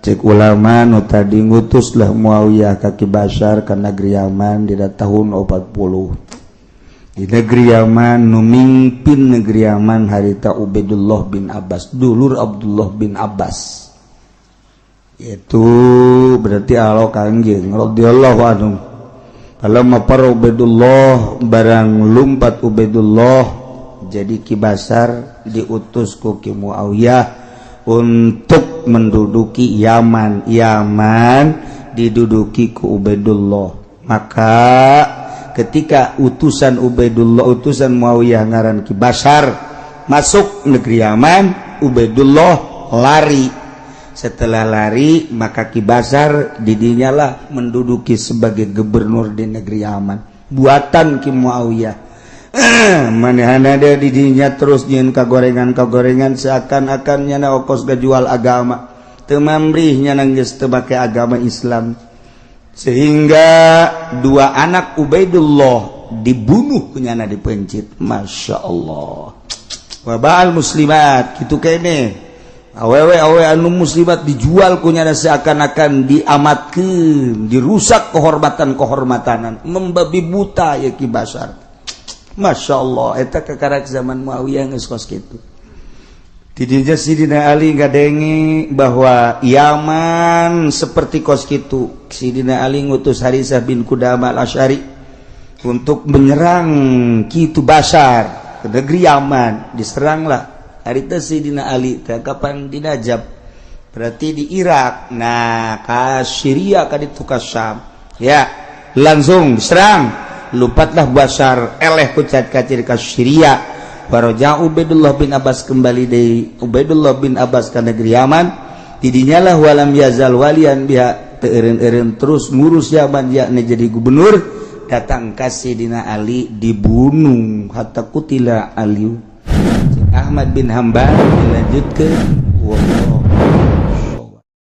Cek ulama nu tadi ngutuslah Muawiyah ka Ki Basyar ka negeri Yaman dina tahun 40. Di negeri Yaman nu mimpin negeri Yaman harita Ubaidullah bin Abbas, dulur Abdullah bin Abbas. Itu berarti alo Kangjeng radhiyallahu anhu. Falamma para Ubaidullah barang lumpat Ubaidullah jadi Ki Basyar diutus ku Ki Muawiyah untuk menduduki Yaman. Yaman diduduki ku Ubaidullah. Maka ketika utusan Ubaidullah, utusan Muawiyah ngaran Ki Basyar masuk negeri Yaman, Ubaidullah lari. Setelah lari maka Ki Basyar didinyalah menduduki sebagai gubernur di negeri Yaman buatan Ki Muawiyah. Manehana dia didinya terus nyeun kagorengan-kagorengan seakan-akan nyana okos gajual agama teu mamrih nyana geus teu make agama Islam sehingga dua anak Ubaidullah dibunuh ku nyana dipencit. Masya Allah wa ba'al muslimat kitu kene awewe awewe anu muslimat dijual ku nyana seakan-akan diamatkeun dirusak kehormatan-kehormatanan membabi buta ya Ki Basyar. Masya Allah eta kekarak zaman Muawiyah geus kos kitu. Tidinya Sidina Ali ngadenge bahwa Yaman seperti kos kitu. Sidina Ali ngutus Harisah bin Qudamah al-Asy'ari untuk menyerang Kitu Basyar ke negeri Yaman. Diseranglah harita Sidina Ali teh kapan dinajab Berarti di Irak. Nah, ka Syria, ka ditu, ka Syam. Ya, langsung serang. Lupatlah Basar, eleh kucat kacir ka Syria. Faraja Ubaidullah bin Abbas, kembali dari Ubaidullah bin Abbas ke negeri Yaman. Tidinya lah walam yazal walian biha, teu eureun-eureun terus ngurus Yaman, yakni jadi gubernur. Datang ka Sayyidina Ali, dibunuh, hatta qutila Ali. Ahmad bin Hambal dilanjutkan.